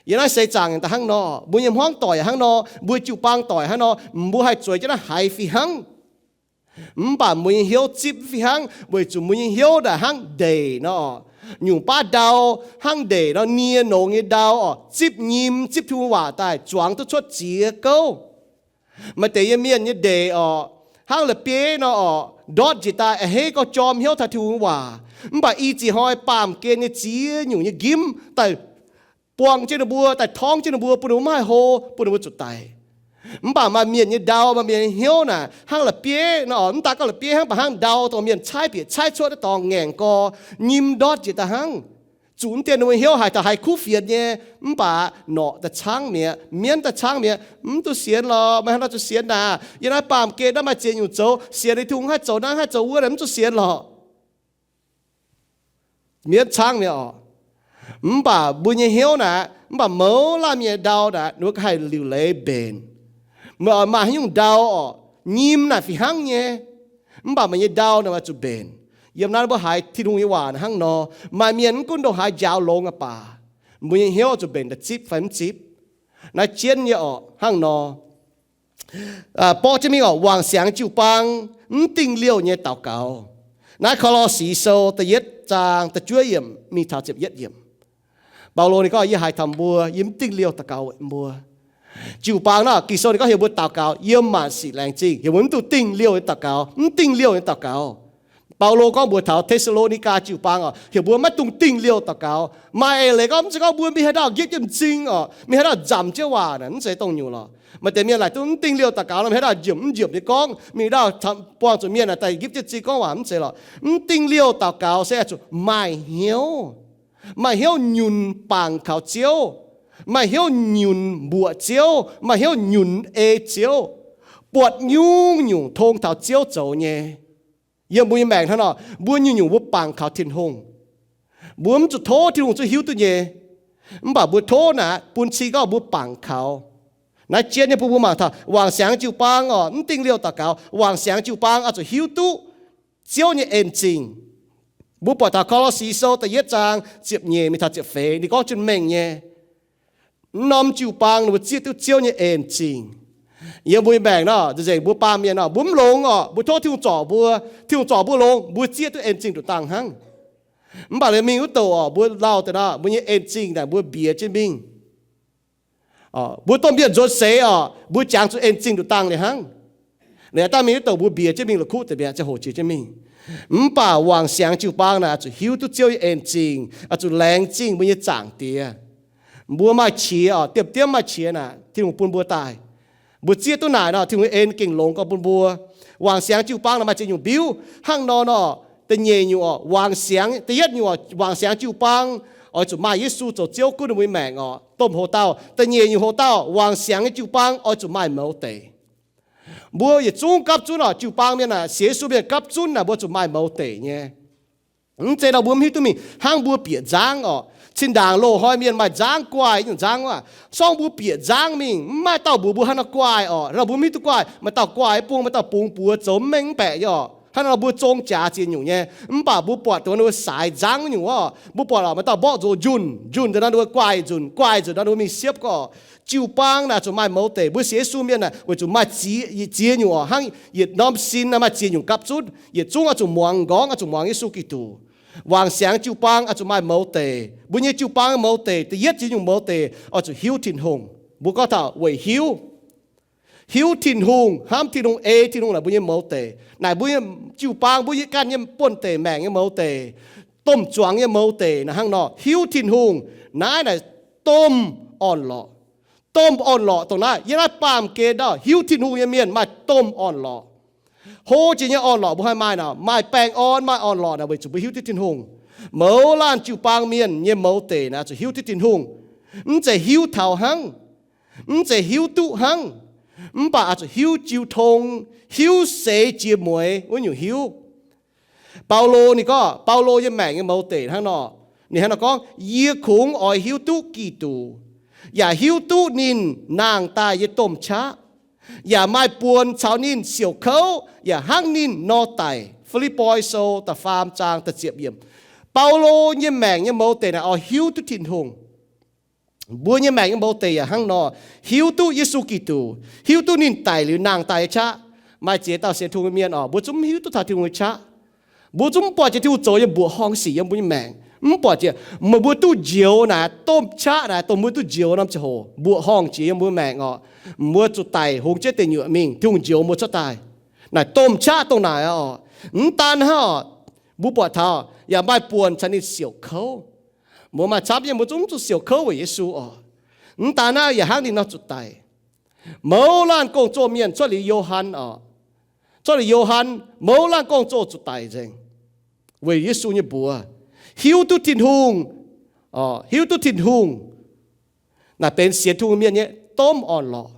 Yiem naaiv seix zaangc daaih hnangv nor, mbuo nyei hmuangv doic hnangv nor, mbuo jiu-baang doic hnangv nor, mbuo haih zueiz jienv naaiv haiz fih hnangv. Mv baac mbuo nyei hnyouv zipv fih hnangv, weic zuqc mbuo nyei hnyouv naaic hnangv ndeic nor, nyungc baav ndau, hnangv ndeic nor, nie nongx nyei ndau oc, zipv nyim, zipv Tin-Hungh waac daaih zuangx duqv cuotv ziex gouv. Maaih deix nyei mienh nyei ndeic oc, hnangv la'bieiv nor oc, ndortv njiec daaih a'hneiv gorx jorm hnyouv taux Tin-Hungh nyei waac. Mv baac i ziex hnoi baamh gen nyei ziex nyungc nyei nqimv daaih buang jienv ninh mbuo, daaih torngv jienv ninh mbuo, bun ninh mbuo maiv haih hlo, bun ninh mbuo zuqc daic. Mv baac maaih mienh nyei ndau, maaih mienh nyei hnyouv naaic hnangv la'bieiv nor oc, mv daaih gorngv la'bieiv hnangv, mv baac hnangv ndau, dongh mienh caaiv bieqc caaiv cuotv naaiv dorngx ngaengc gorx, nyim ndortv njiec daaih hnangv. Zuqc mv dien ninh mbuo hnyouv haiz taux haiz kuv fienx nyei, mv baac norqc daaih caangv mi'aqv, mienv daaih caangv mi'aqv, mv duqv sienx lorqc, meih hnangv nor zuqc sienx naaic. Yiem naaiv baamh gen naaiv maaih ziex nyungc zoux, sienx liuz Tin-Hungh haih zoux naaiv haih zoux wuov, mv zuqc sienx lorqc. Mienv caangv mi'aqv oc. Mv baac mbuo nyei hnyouv naaic, mv baac mouz laanh mienh nyei ndau naaic, ninh mbuo haih liuc leiz mbenc. Meih oix maaih haaix nyungc ndau oc, nyim naaic fih hnangv nyei, mv baac meih nyei ndau naaic oix zuqc mbenc. Yiem naaiv mbuo haiz Tin-Hungh nyei waac hnangv nor, maaih mienh mv gunv ndongc haaix njaaux longx aqv baac, mbuo nyei hnyouv zuqc mbenc daaih zipv fai mv zipv. Naaiv jienv nyei oc hnangv nor. Borqv jienv mingh oc, wangc siangx jiu-baang mv dingh liouh nyei daux gaux. Naaiv Ko^lo^si Sou da'yietv zaang da'juov yiemc mingh taux ziepc yietv yiemc. Baulo ninh gorngv, Yie haiz taux mbuo, yie mv dingh liouh daux gaux mbuo. Jiu-baang naaiv Ging-Sou ninh gorngv heuc mbuo daux gaux yiem maanc sic laengz zingh, heuc mbuo mv dungx dingh liouh nyei daux gaux, mv dingh liouh nyei daux gaux. Baulo gorngv mbuox taux Te^saa^lo^ni^gaa jiu-baang oc, heuc mbuo maiv dungx dingh liouh daux gaux. Maaih eix leiz gorngv, mv zeiz gorngv mbuo mingh haaix dauh njiec jienv m'zing oc, mingh haaix dauh nzamc jienv waac naaic, mv zeiz dongh nyungc lorqc. Maaih deix mienh laaic duqv mv dingh liouh daux gaux nor, mingh haaix dauh njiemc mv njiemc nyei gorngv, mingh haaix dauh buangh zuqc mienh naaic daaih njiec jienv m'zing gorngv waac, mv zeiz lorqc. Mv dingh liouh daux gaux se zuqc maaih hnyouv, maaih hnyouv nyunc bangc kaux Ziouv, maaih hnyouv nyunc mbuoqc Ziouv, maaih hnyouv nyunc ei Ziouv, buatc nyungc-nyungc tong taux Ziouv zoux nyei. Yiem mbuo nyei maengc hnangv nor, mbuo nyungc-nyungc mbuo bangc kaux Tin-Hungh. Mbuo mv zuqc tov Tin-Hungh zuqc hiuv duqv nyei. Mv baac mbuo tov naaic bun cing gorngv mbuo bangc kaux. Naaiv jienv nyei bun mbuo mangc taux wangc siangx jiu-baang oc, mv dingh liouh daux gaux, wangc siangx jiu-baang oix zuqc hiuv duqv Ziouv nyei en zingh. Mbuo buatc taux Ko^lo^si Sou da'yietv zaang ziepc nyeic mingh taux ziepc feix, ninh gorngv jienv mengh nyei. Mv norm jiu-baang ninh mbuo zieqv duqv Ziouv nyei en zingh. Yiem mbuo nyei maengc nor, nzengc mbuo baamh mienh nor, mbuo mv longx oc, mbuo tov Tin-Hungh zorc mbuo, Tin-Hungh zorc mbuo longx, mbuo zieqv duqv en zingh nduqc dangh hnangv. Mv baac liuz mingh wuov douc oc, mbuo lauh deix nor, mbuo nyei en zingh naaic mbuo mbiex jienv mingh. Mbuo domh mienh nzuonx seix oc, mbuo jangx zuqc en zingh nduqc dangh liuz hnangv. Liuz dangh mingh wuov douc mbuo mbiex jienv mingh la'kuqv deix mi'aqv, ziangh hoc jiex jienv mingh. Mv baac wangc siangx jiu-baang naaic oix zuqc hiuv duqv Ziouv nyei en zingh, oix zuqc laengz zingh mbuo nyei Zaangc Diex. Mbuo maaih qiex oc, diemv-diemv maaih qiex naaic, Tin-Hungh bun mbuo daaih. Mbuo zieqv duqv naaic nor, Tin-Hungh nyei en gengh longx gorx bun mbuo. Wangc siangx jiu-baang naaic maaih ziex nyungc mbiuv hnangv nor nor. Da'nyeic nyungc oc, wangc siangx, da'yietv nyungc oc, wangc siangx jiu-baang oix zuqc maaih Yesu zoux Ziouv gunv ninh mbuo nyei maengc oc, domh hoc-dauh. Da'nyeic nyungc hoc-dauh, wangc siangx nyei jiu-baang oix zuqc maaih mouz deic. Mbuo yietc zungv gapv zunv oc, jiu-baang mienh naaic, sienx Yesu mienh gapv zunv naaic mbuo zuqc maaih mouz deic nyei. Mv zeiz nor mbuo mv hiuv duqv mingh hnangv mbuo bieqc nzangv oc. Cin-ndaangc loz-hnoi mienh maaih nzangv guaaih nyungc nzangv aqv. Sorng mbuo bieqc nzangv mingh, mv maaih dauh mbuox mbuo haaix nor guaaih oc. Hnangv nor mbuo mv hiuv duqv guaaih, maaih dauh guaaih bung, maaih dauh bungx buoz zoux mv mengh mv baeqc nyei oc. Hnangv nor mbuo zong jaax ziex nyungc nyei. Mv baac mbuo buatc dongh ninh mbuo saaix nzangv nyungc oc, mbuo buatc oc, maaih dauh mborqv nzox njunh, njunh deix nor ninh mbuo guaaih nzunc, guaaih nzunc nor ninh mbuo mingh siepv gorqv. Jiu-baang naaic zuqc maaih mouz deic. Mbuo sienx Yesu mienh naaic weic zuqc maaih ziex, ziex nyungc oc, hnangv yietc norm sin naaic maaih ziex nyungc gapv zunv. Yietc zungv oix zuqc muangx m'nqorngv, oix zuqc muangx Yesu Giduc. Wangc siangx jiu-baang oix zuqc maaih mouz deic. Mbuo nyei jiu-baang mouz deic, da'yietv ziex nyungc mouz deic oix zuqc hiuv Tin-Hungh. Mbuo gorngv taux weic hiuv, hiuv Tin-Hungh, hnamv Tin-Hungh, ei Tin-Hungh naaic mbuo nyei mouz deic. Naaic mbuo nyei jiu-baang, mbuo nyei ganh nyei buonv deic maengc nyei mouz deic, domh zuangx nyei mouz deic naaic hnangv nor, hiuv Tin-Hungh. Naaiv naaic domh orn-lorqc, Domh orn-lorqc dongh naaiv. Yiem naaiv baamh gen naaiv, hiuv Tin-Hungh nyei mienh maaih domh orn-lorqc. Hlo jiex nyei orn-lorqc mbuo haih maaih naaic, maaih baengh orn, maaih orn-lorqc naaic weic zuqc mbuo hiuv duqv Tin-Hungh. Mouz laanh jiu-baang mienh nyei mouz deic naaic zuqc hiuv duqv Tin-Hungh. Mv zeiz hiuv taux hnangv, mv zeiz hiuv duqv hnangv, mv baac oix zuqc hiuv jiu tong, hiuv seix jiex mueiz wuov nyungc hiuv. Baulo ninh gorngv, Baulo nyei maengc nyei mouz deic hnangv nor, ninh hnangv nor gorngv, Yie kungx oix hiuv duqv Giduc, yaac hiuv duqv ninh nangh daaih nyei domh qaqv, yaac maaih buonc caux ninh siouc kouv, yaac hnangv ninh nor daic. Fi^lipv^poi Sou da'faam zaang da'ziepc yiemc. Baulo nyei maengc nyei mouz deic naaic oix hiuv duqv Tin-Hungh. Mbuo nyei maengc nyei mouz deic yaac hnangv nor, hiuv duqv Yesu Giduc, hiuv duqv ninh daic liuz nangh daaih nyei qaqv. Maaih ziex dauh sienx Tin-Hungh mienh oc, mbuo zungv mv hiuv duqv taux Tin-Hungh nyei qaqv. Mbuo zungv mv buatc jiex Tin-Hungh zoux yiem mbuoqc horngh sic yiem mbuo nyei maengc. Mv buatc jiex, meih mbuo duqv njoux naaic, domh qaqv naaic, dongh mbuo duqv njoux norm ziangh hoc, mbuoqc horngh jiex yiem mbuo maengc oc. Mbuo zuqc daic hungx jienv deic nyuoqc mingh, Tin-Hungh njoux mbuo cuotv daaih. Naaic domh qaqv dongh naaic oc. Mv daan hnangv oc, mbuo buatc taux yaac maaih buonc caux ninh siouc kouv. Mbuo maaih camv nyei, mbuo zungv zuqc siouc kouv weic Yesu oc. Mv daan naaiv, yaac hnangv ninh nor zuqc daic. Mouz laanh gong-zoh mienh cuotv liuz Yo^han oc, cuotv liuz Yo^han, mouz laanh gong-zoh zuqc daic nzengc weic Yesu nyei mbuox. Hiuv duqv Tin-Hungh, hiuv duqv Tin-Hungh naaic benx sienx Tin-Hungh mienh nyei domh orn-lorqc.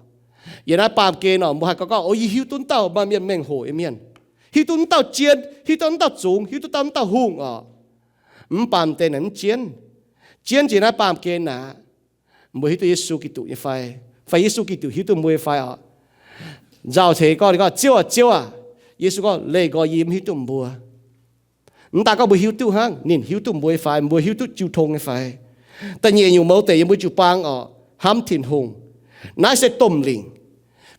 Yiem naaiv baamh gen oc, mbuo haih gorngv, gorngv, O, yie hiuv duqv wuov dauh maaih mienh mengh hoc nyei mienh, hiuv duqv wuov dauh jien, hiuv duqv wuov dauh zungx, hiuv duqv wuov dauh hungh oc. Mv baamh deix naaic mv jienv. Jienv jiex naaiv baamh gen naaic, mbuo hiuv duqv Yesu Giduc nyei fai? Fai Yesu Giduc hiuv duqv mbuo nyei fai oc? Nzauh ceix gorngv, ninh gorngv, Ziouv aac, Ziouv aac. Yesu gorngv, Leih nqoi yie mv hiuv duqv mbuo. Mv daan gorngv mbuo hiuv duqv hnangv, ninh hiuv duqv mbuo nyei fai, mbuo hiuv duqv jiu tong nyei fai? Da'nyeic nyungc mouz deic yiem mbuo jiu-baang oc, hnamv Tin-Hungh. Naaiv se domh lingc.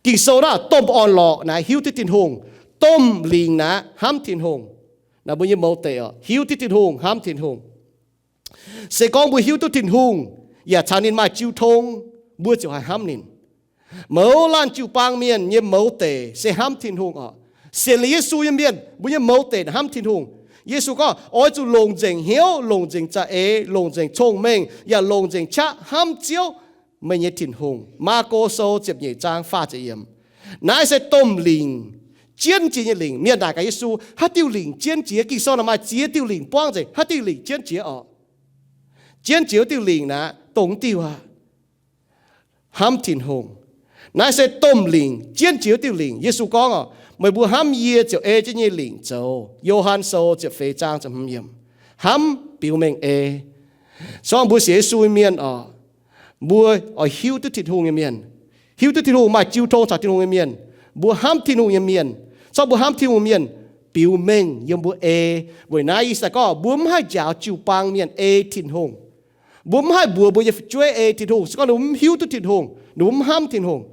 Ging-Sou naaiv, domh orn-lorqc naaiv hiuv duqv Tin-Hungh. Domh lingc naaiv hnamv Tin-Hungh. Naaiv mbuo nyei mouz deic oc, hiuv duqv Tin-Hungh, hnamv Tin-Hungh. Se gorngv mbuo hiuv duqv Tin-Hungh, yaac caux ninh maaih jiu tong, mbuo ziouc haih hnamv ninh. Mouz laanh jiu-baang mienh nyei mouz deic se hnamv Tin-Hungh oc. Sienx liuz Yesu nyei mienh, mbuo nyei mouz deic hnamv Tin-Hungh. Yesu gorngv, Oix zuqc longc nzengc hnyouv, longc nzengc za'eix, longc nzengc cong-mengh, yaac longc nzengc qaqv hnamv Ziouv, meih nyei Tin-Hungh. Maako Sou ziepc nyeic zaang faah ziepc yiemc. Naaiv se domh lingc, jienv jiex nyei lingc. Mienh naaic gaax Yesu, Haaix diuh lingc jienv jiex? Ging-Sou naaic maaih ziex diuh lingc buangv nzengc. Haaix diuh lingc jienv jiex oc? Jienv jiex wuov diuh lingc naaic, dongh diuh aqv, hnamv Tin-Hungh. Naaiv se domh lingc, jienv jiex wuov diuh lingc. Yesu gorngv oc, Meih mbuo hnamv yie ziouc ei jienv nyei lingc zoux. Yo^han Sou ziepc feix zaang ziepc hmz yiemc. Hnamv biux mengh ei. Se gorngv mbuo sienx Yesu nyei mienh oc, mbuo oix hiuv duqv Tin-Hungh nyei mienh, hiuv duqv Tin-Hungh, maaih jiu tong caux Tin-Hungh nyei mienh, mbuo hnamv Tin-Hungh nyei mienh. Se gorngv mbuo hnamv Tin-Hungh mienh, biux mengh yiem mbuo ei. Weic naaiv yie se gorngv mbuo mv haih njaaux jiu-baang mienh ei Tin-Hungh. Mbuo mv haih mbuox mbuo nyei fu'jueiv ei Tin-Hungh se gorngv ninh mbuo mv hiuv duqv Tin-Hungh, ninh mbuo mv hnamv Tin-Hungh.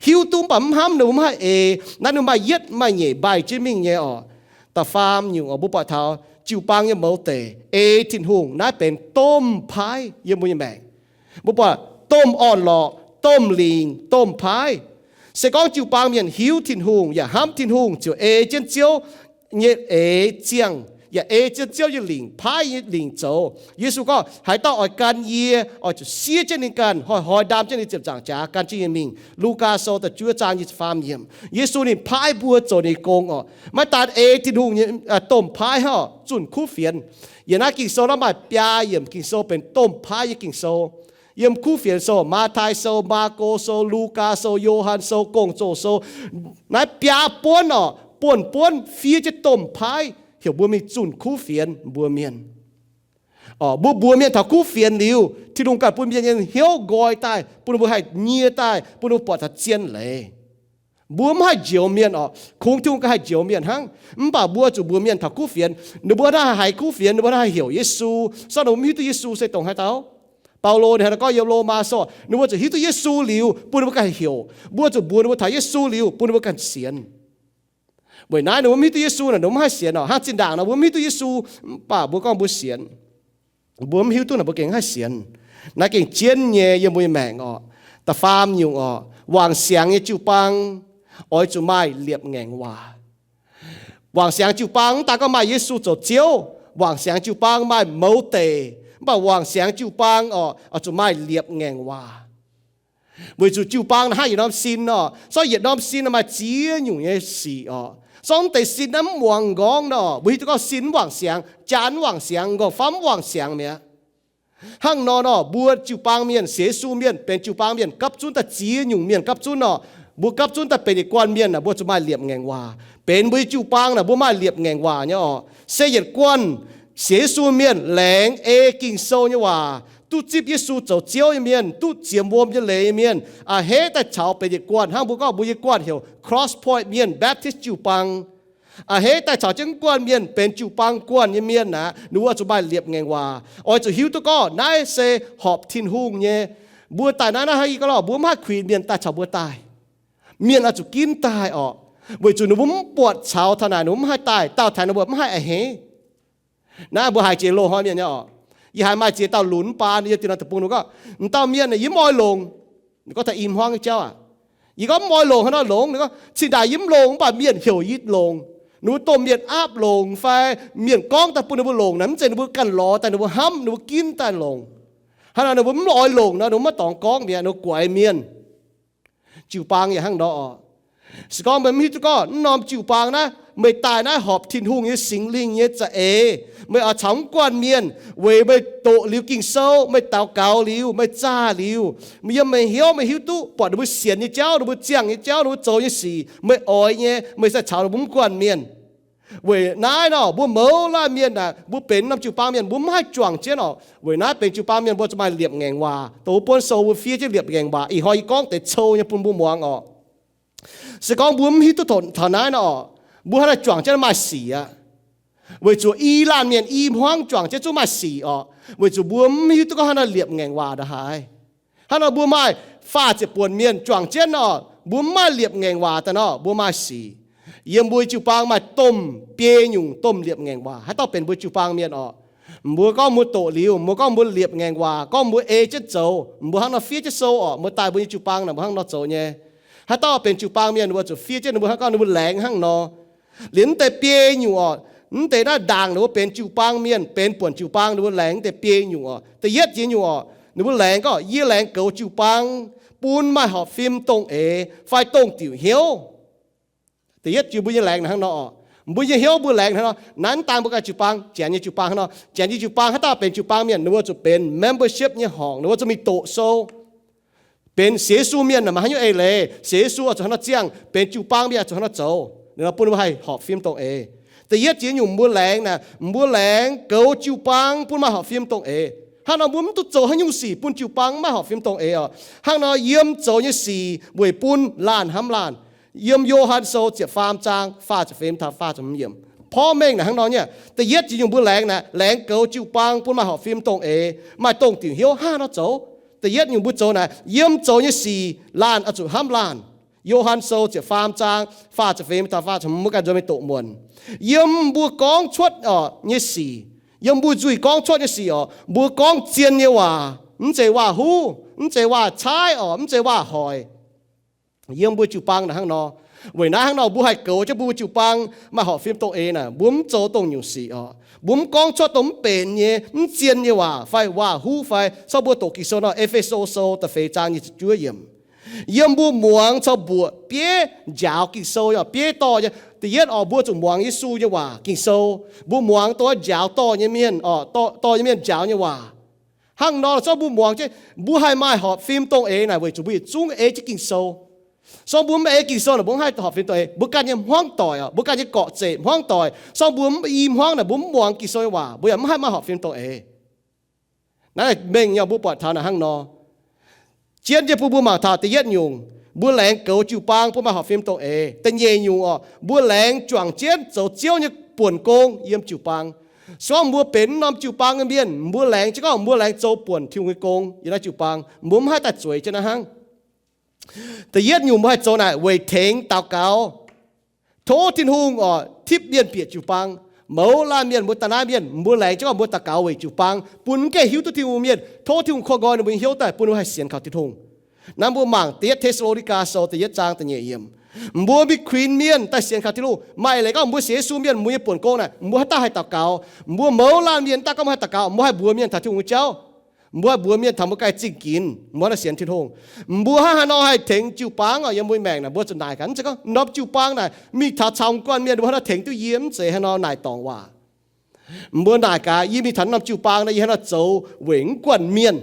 Hiuv duqv mv baac mv hnamv, ninh mbuo mv haih ei. Naaiv ninh maaih yietv maaih nyeic mbaih jienv mingh nyei oc. Da'faam nyungc oc, mbuo buatc taux jiu-baang nyei mouz deic ei Tin-Hungh, naaiv benx domh paaiv yiem mbuo nyei maengc. Mbuo buatc domh orn-lorqc, domh lingc, domh paaiv. Se gorngv jiu-baang mienh hiuv Tin-Hungh yaac hnamv Tin-Hungh ziouc ei jienv Ziouv nyei eix ziangh, yaac ei jienv Ziouv nyei lingc, paaiv nyei lingc zoux. Yesu gorngv, Haaix dauh oix gan yie, oix zuqc siev jienv ninh ganh, hnoi-hnoi ndaam jienv ninh ziepc nzaangc jaax gan jienv yie mingh. Lugaa Sou da'juov zaang nyic ziepc faam yiemc. Yesu ninh paaiv mbuo zoux ninh nyei gong oc. Maiv daan ei Tin-Hungh nyei domh paaiv hnangv oc, zunh kuv fienx. Yiem naaiv Ging-Sou naaiv maaih biaa yiemc Ging-Sou benx domh paaiv nyei Ging-Sou. Yiem kuv fienx sou, Matv^tai Sou, Maako Sou, Lugaa Sou, Yo^han Sou, Gong-Zoh Sou, naaiv biaa buonv oc, buonv-buonv fiev jienv domh paaiv heuc mbuo mingh zunh kuv fienx mbuo mienh. Oc, mbuo mbuox mienh taux kuv fienx liuz, Tin-Hungh ganh bun mienh nyei hnyouv nqoi daaih, bun ninh mbuo haih nyie daaih, bun ninh mbuo buatc taux zien leiz. Mbuo mv haih njoux mienh oc. Kungx Tin-Hungh ganh haih njoux mienh hnangv. Mv baac mbuo zuqc mbuox mienh taux kuv fienx, ninh mbuo naaiv haih kuv fienx, ninh mbuo naaiv haih heuc Yesu, se ninh mbuo mv hiuv duqv Yesu se dongh haaix dauh. Baulo ninh hnangv naaiv gorngv yiem Lomaa Sou, ninh mbuo zuqc hiuv duqv Yesu liuz, bun ninh mbuo ganh haih heuc. Mbuo zuqc mbuox ninh mbuo taux Yesu liuz, bun ninh mbuo ganh sienx. Weic naaiv ninh mbuo mv hiuv duqv Yesu naaic, ninh mbuo mv haih sienx oc. Hnangv zinh ndaangc nor mbuo mv hiuv duqv Yesu, mv baac mbuo gorngv mbuo sienx, mbuo mv hiuv duqv naaic mbuo gengh mv haih sienx. Naaiv gengh jienv nyei yiem mbuo nyei maengc oc. Da'faam nyungc oc, wangc siangx nyei jiu-baang oix zuqc maaih liepc ngaengc waac. Wangc siangx jiu-baang mv daan gorngv maaih Yesu zoux Ziouv. Wangc siangx jiu-baang maaih mouz deic, mv baac wangc siangx jiu-baang oc, oix zuqc maaih liepc ngaengc waac. Weic zuqc jiu-baang naaiv hnangv yietc norm sin nor, sortv yietc norm sin maaih ziex nyungc nyei sic orqc. Sortv mv deix sin naaiv mv muangx m'nqorngv nor, mbuo hiuv duqv gorngv sin mv wangc siangx, jaan mv wangc siangx, m'nqorngv-famv mv wangc siangx mi'aqv. Hnangv nor nor, mbuo jiu-baang mienh, sienx Yesu mienh, benx jiu-baang mienh gapv zunv daaih ziex nyungc mienh gapv zunv nor, mbuo gapv zunv daaih benx yietc guanh mienh aah, mbuo zuqc maaih liepc ngaengc waac. Benx mbuo nyei jiu-baang naaic, mbuo maaih liepc ngaengc waac nyei orqc. Se yietc guanh sienx Yesu mienh laengz ei Ging-Sou nyei waac, duqv zipv Yesu zoux Ziouv nyei mienh, duqv ziemx wuom nyei leiz nyei mienh, a'hneiv daaih caux benx yietc guanh. Hnangv mbuo gorngv mbuo nyei guanh heuc Cross Point Mienh Baptist Jiu-Baang. A'hneiv daaih caux jienv guanh mienh benx jiu-baang guanh nyei mienh aqv, ninh mbuo zuqc maaih liepc ngaengc waac. Oix zuqc hiuv duqv gorngv naaiv se horpc Tin-Hungh nyei. Mbuo daaih naaiv, naaiv hnangv yie gorngv lorqc, mbuo mv haih kuinx mienh daaih caux mbuo daaih. Mienh oix zuqc ginv daaih orqc, weic zuqc ninh mbuo mv buatc caux taux naaic ninh mbuo mv haih daaih, daauh taux ninh mbuo mv haih a'hneiv. Naaiv mbuo haiz jiex loz-hnoi mienh nyei orqc. Yie haiz maaih ziex dauh lunx baan yiem dieh nor deic-bung, ninh gorngv, m'dauh mienh yie mv oix longc. Ninh gorngv taux i hmuangv nyei jauv aac, yie gorngv mv oix longc, hnangv nor longx. Ninh gorngv, cingx daaih yie mv longc mv baac mienh heuc yie longc. Ninh mbuo domh mienh aapv longc fai mienh gorngv daaih bun ninh mbuo longc naaic, mv zeiz ninh mbuo ganh lorz daaih, ninh mbuo hnamv, ninh mbuo ginv daaih longc. Hnangv nor ninh mbuo mv oix longc nor, ninh mbuo maiv dorngx gorngv mi'aqv, ninh mbuo guaix mienh. Jiu-baang yaac hnangv nor orqc. Se gorngv meih mv hiuv duqv gorngv naaiv norm jiu-baang naaiv, meih daaih naaiv horpc Tin-Hungh nyei Singx Lingh nyei za'eix. Meih oix caux mv guanh mienh, weic meih doqc liuz Ging-Sou, meih daux gaux liuz, meih zaah liuz, meih yiem meih hnyouv meih hiuv duqv buatc ninh mbuo sienx nyei jauv, ninh mbuo ziangh nyei jauv, ninh mbuo zoux nyei sic, meih oix nyei, meih sai caux ninh mbuo mv guanh mienh. Weic naaiv nor, mbuo mouz laanh mienh aah, mbuo benx norm jiu-baang mienh, mbuo mv haih juangc jienv orqc. Weic naaiv benx jiu-baang mienh mbuo zuqc maaih liepc ngaengc waac. Dongh wuov buonv sou mbuo fiev jienv liepc ngaengc waac ih hnoi yie gorngv deix cou nyei bun mbuo muangx orqc. Se gorngv mbuo mv hiuv duqv taux naaiv nor orqc, mbuo hnangv naaiv juangc jienv maaih sic aqv. Weic zuqc i laanh mienh i hmuangv juangc jienv zungv maaih sic orqc. Weic zuqc mbuo mv hiuv duqv gorngv hnangv naaiv liepc ngaengc waac ndongc haaix. Hnangv nor mbuo maaih faah ziepc buonc mienh juangc jienv orqc, mbuo mv maaih liepc ngaengc waac daaih nor, mbuo maaih sic. Yiem mbuo jiu-baang maaih domh biei nyungc domh liepc ngaengc waac. Haaix dauh benx mbuo jiu-baang mienh orqc, mbuo gorngv mbuo doqc liuz, mbuo gorngv mbuo liepc ngaengc waac, gorngv mbuo ei jienv zoux, mbuo hnangv nor fiev jienv sou orqc, mbuo daaih mbuo nyei jiu-baang naaic mbuo hnangv nor zoux nyei. Haaix dauh benx jiu-baang mienh, mbuo zuqc fiev jienv ninh mbuo hnangv, gorngv ninh mbuo laengz hnangv nor. Liuz mv deix biei nyungc orqc, mv deix naaiv ndaangc ninh mbuo benx jiu-baang mienh, benx buonc jiu-baang ninh mbuo laengz mv deix biei nyungc orqc. Da'yietv jiex nyungc orqc, ninh mbuo laengz gorngv, yie laengz goux jiu-baang bun maaih horpc fim dongh eix fai dongh diuc hnyouv. Da'yietv jiex mbuo nyei laengz naaic hnangv nor orqc. Mbuo nyei hnyouv mbuo laengz hnangv nor. Naaiv dangh mbuo ganh jiu-baang, janx nyei jiu-baang hnangv nor. Janx nyei jiu-baang haaix dauh benx jiu-baang mienh, ninh mbuo zuqc benx membership nyei horngc, ninh mbuo zuqc mingh doqc sou. Benx sienx Yesu mienh naaic maaih haaix nyungc eix leiz, sienx Yesu oix zuqc hnangv nor ziangh, benx jiu-baang mienh oix zuqc hnangv nor zoux. Ninh nor bun mbuo haih horpc fim dongh eix. Da'yietv jiex nyungc mbuo laengz naaic, mbuo laengz goux jiu-baang bun maaih horpc fim dongh eix. Hnangv nor mbuo mv duqv zoux haaix nyungc sic bun jiu-baang mv maaih horpc fim dongh eix orqc. Hnangv nor yiem zoux nyei sic weic bun laanh hnamv laanh. Yiem Yo^han Sou ziepc faam zaang faah ziepc feix taux faah ziepc hmz yiemc, porv mengh naaic hnangv nor nyei. Da'yietv jiex nyungc mbuo laengz naaic, laengz goux jiu-baang bun maaih horpc fim dongh eix, maaih dongh diuc hnyouv hnangv nor zoux. Da'yietv nyungc mbuo zoux naaic, yiem zoux nyei sic laanh oix zuqc hnamv laanh. Yo^han Sou ziepc faam zaang faah ziepc feix taux faah ziepc hmz, mbuo ganh nzuonx mingh doqc muonc. Yiem mbuo gorngv cuotv orqc nyei sic, yiem mbuo nzuih gorngv cuotv nyei sic orqc, mbuo gorngv zien nyei waac, mv zeiz waac-huv, mv zeiz waac-caaiv orqc, mv zeiz waac-hoic. Yiem mbuo jiu-baang naaic hnangv nor. Weic naaiv hnangv nor mbuo haih goux jienv mbuo jiu-baang maaih horpc fim dongh eix naaic, mbuo mv zoux dongh nyungc sic orqc. Mbuo mv gorngv cuotv dongh mv benx nyei, mv zien nyei waac fai waac-huv fai. Cov mbuo doqc Ging-Sou nor, E^fe^so Sou da'feix zaang nyic ziepc juov yiemc. Yiem mbuo muangx caux mbuoqc bieiv njaaux Ging-Sou, bieiv dorh nyei. Da'yietv orqc, mbuo zuqc muangx Yesu nyei waac, Ging-Sou. Mbuo muangx dongh njaaux dorh nyei mienh orqc, dorh nyei mienh njaaux nyei waac. Hnangv nor zorqv mbuo muangx jienv, mbuo haih maaih horpc fim dongh eix naaic weic zuqc mbuo yietc zungv ei jienv Ging-Sou. Sorng mbuo mv ei Ging-Sou naaic, mbuo mv haih horpc fim dongh eix. Mbuo ganh nyei hmuangv doic, mbuo ganh nyei gorqv-zeqc hmuangv doic, sorng mbuo mv i hmuangv naaic, mbuo mv muangx Ging-Sou nyei waac, mbuo yaac mv haih maaih horpc fim dongh eix. Naaiv mengh nyei mbuo buatc taux naaic hnangv nor. Jienv nyei bun mbuo mangc taux da'yietv nyungc, mbuo laengz goux jiu-baang bun maaih horpc fim dongh eix. Da'nyeic nyungc orqc, mbuo laengz juangc jienv zoux Ziouv nyei buonc gong yiem jiu-baang. Sorng mbuo benx norm jiu-baang nyei mienh, mbuo laengz jienv gorngv mbuo laengz zoux buonc Tin-Hungh nyei gong yiem naaiv jiu-baang, mbuo mv haih daaih zueiz jienv naaiv hnangv. Da'yietv nyungc mbuo haih zoux naaic weic tengx daux gaux. Tov Tin-Hungh orqc, tipv mienh bieqc jiu-baang. Mouz laanh mienh, mbuo daaih naaiv mienh, mbuo laengz jienv gorngv mbuo daux gaux weic jiu-baang, bun mv gaengh hiuv duqv Tin-Hungh mienh. Tov Tin-Hungh korv-nqoi ninh mbuo nyei hnyouv daaih bun ninh mbuo haih sienx kaux Tin-Hungh. Naaiv mbuo mangc da'yietv Te^saa^lo^ni^gaa Sou da'yietv zaang da'nyeic yiemc. Mbuo mingh kuinx mienh daaih sienx kaux Tin-Hungh. Maaih leiz gorngv mbuo sienx Yesu mienh, mbuo nyei buonc gong naaic, mbuo haaix dauh haih daux gaux? Mbuo mouz laanh mienh daaih gorngv mbuo haih daux gaux, mbuo haih mbuox mienh taux Tin-Hungh nyei jauv. Mbuo mbuox mienh taux mbuo ganh zingh ginx, mbuo hnangv nor sienx Tin-Hungh. Mbuo hnangv haaix nor haih tengx jiu-baang oc? Yiem mbuo maengc naaic mbuo zuqc naaic gaax, mv zeiz gorngv norm jiu-baang naaic mingh taux caux guanh mienh mbuo hnangv nor tengx duqv yie, mv zeiz hnangv nor naaic dorngc waac. Mbuo naaic gaax, yie mingh taux norm jiu-baang naaic, yie hnangv nor zoux weic mv guanh mienh,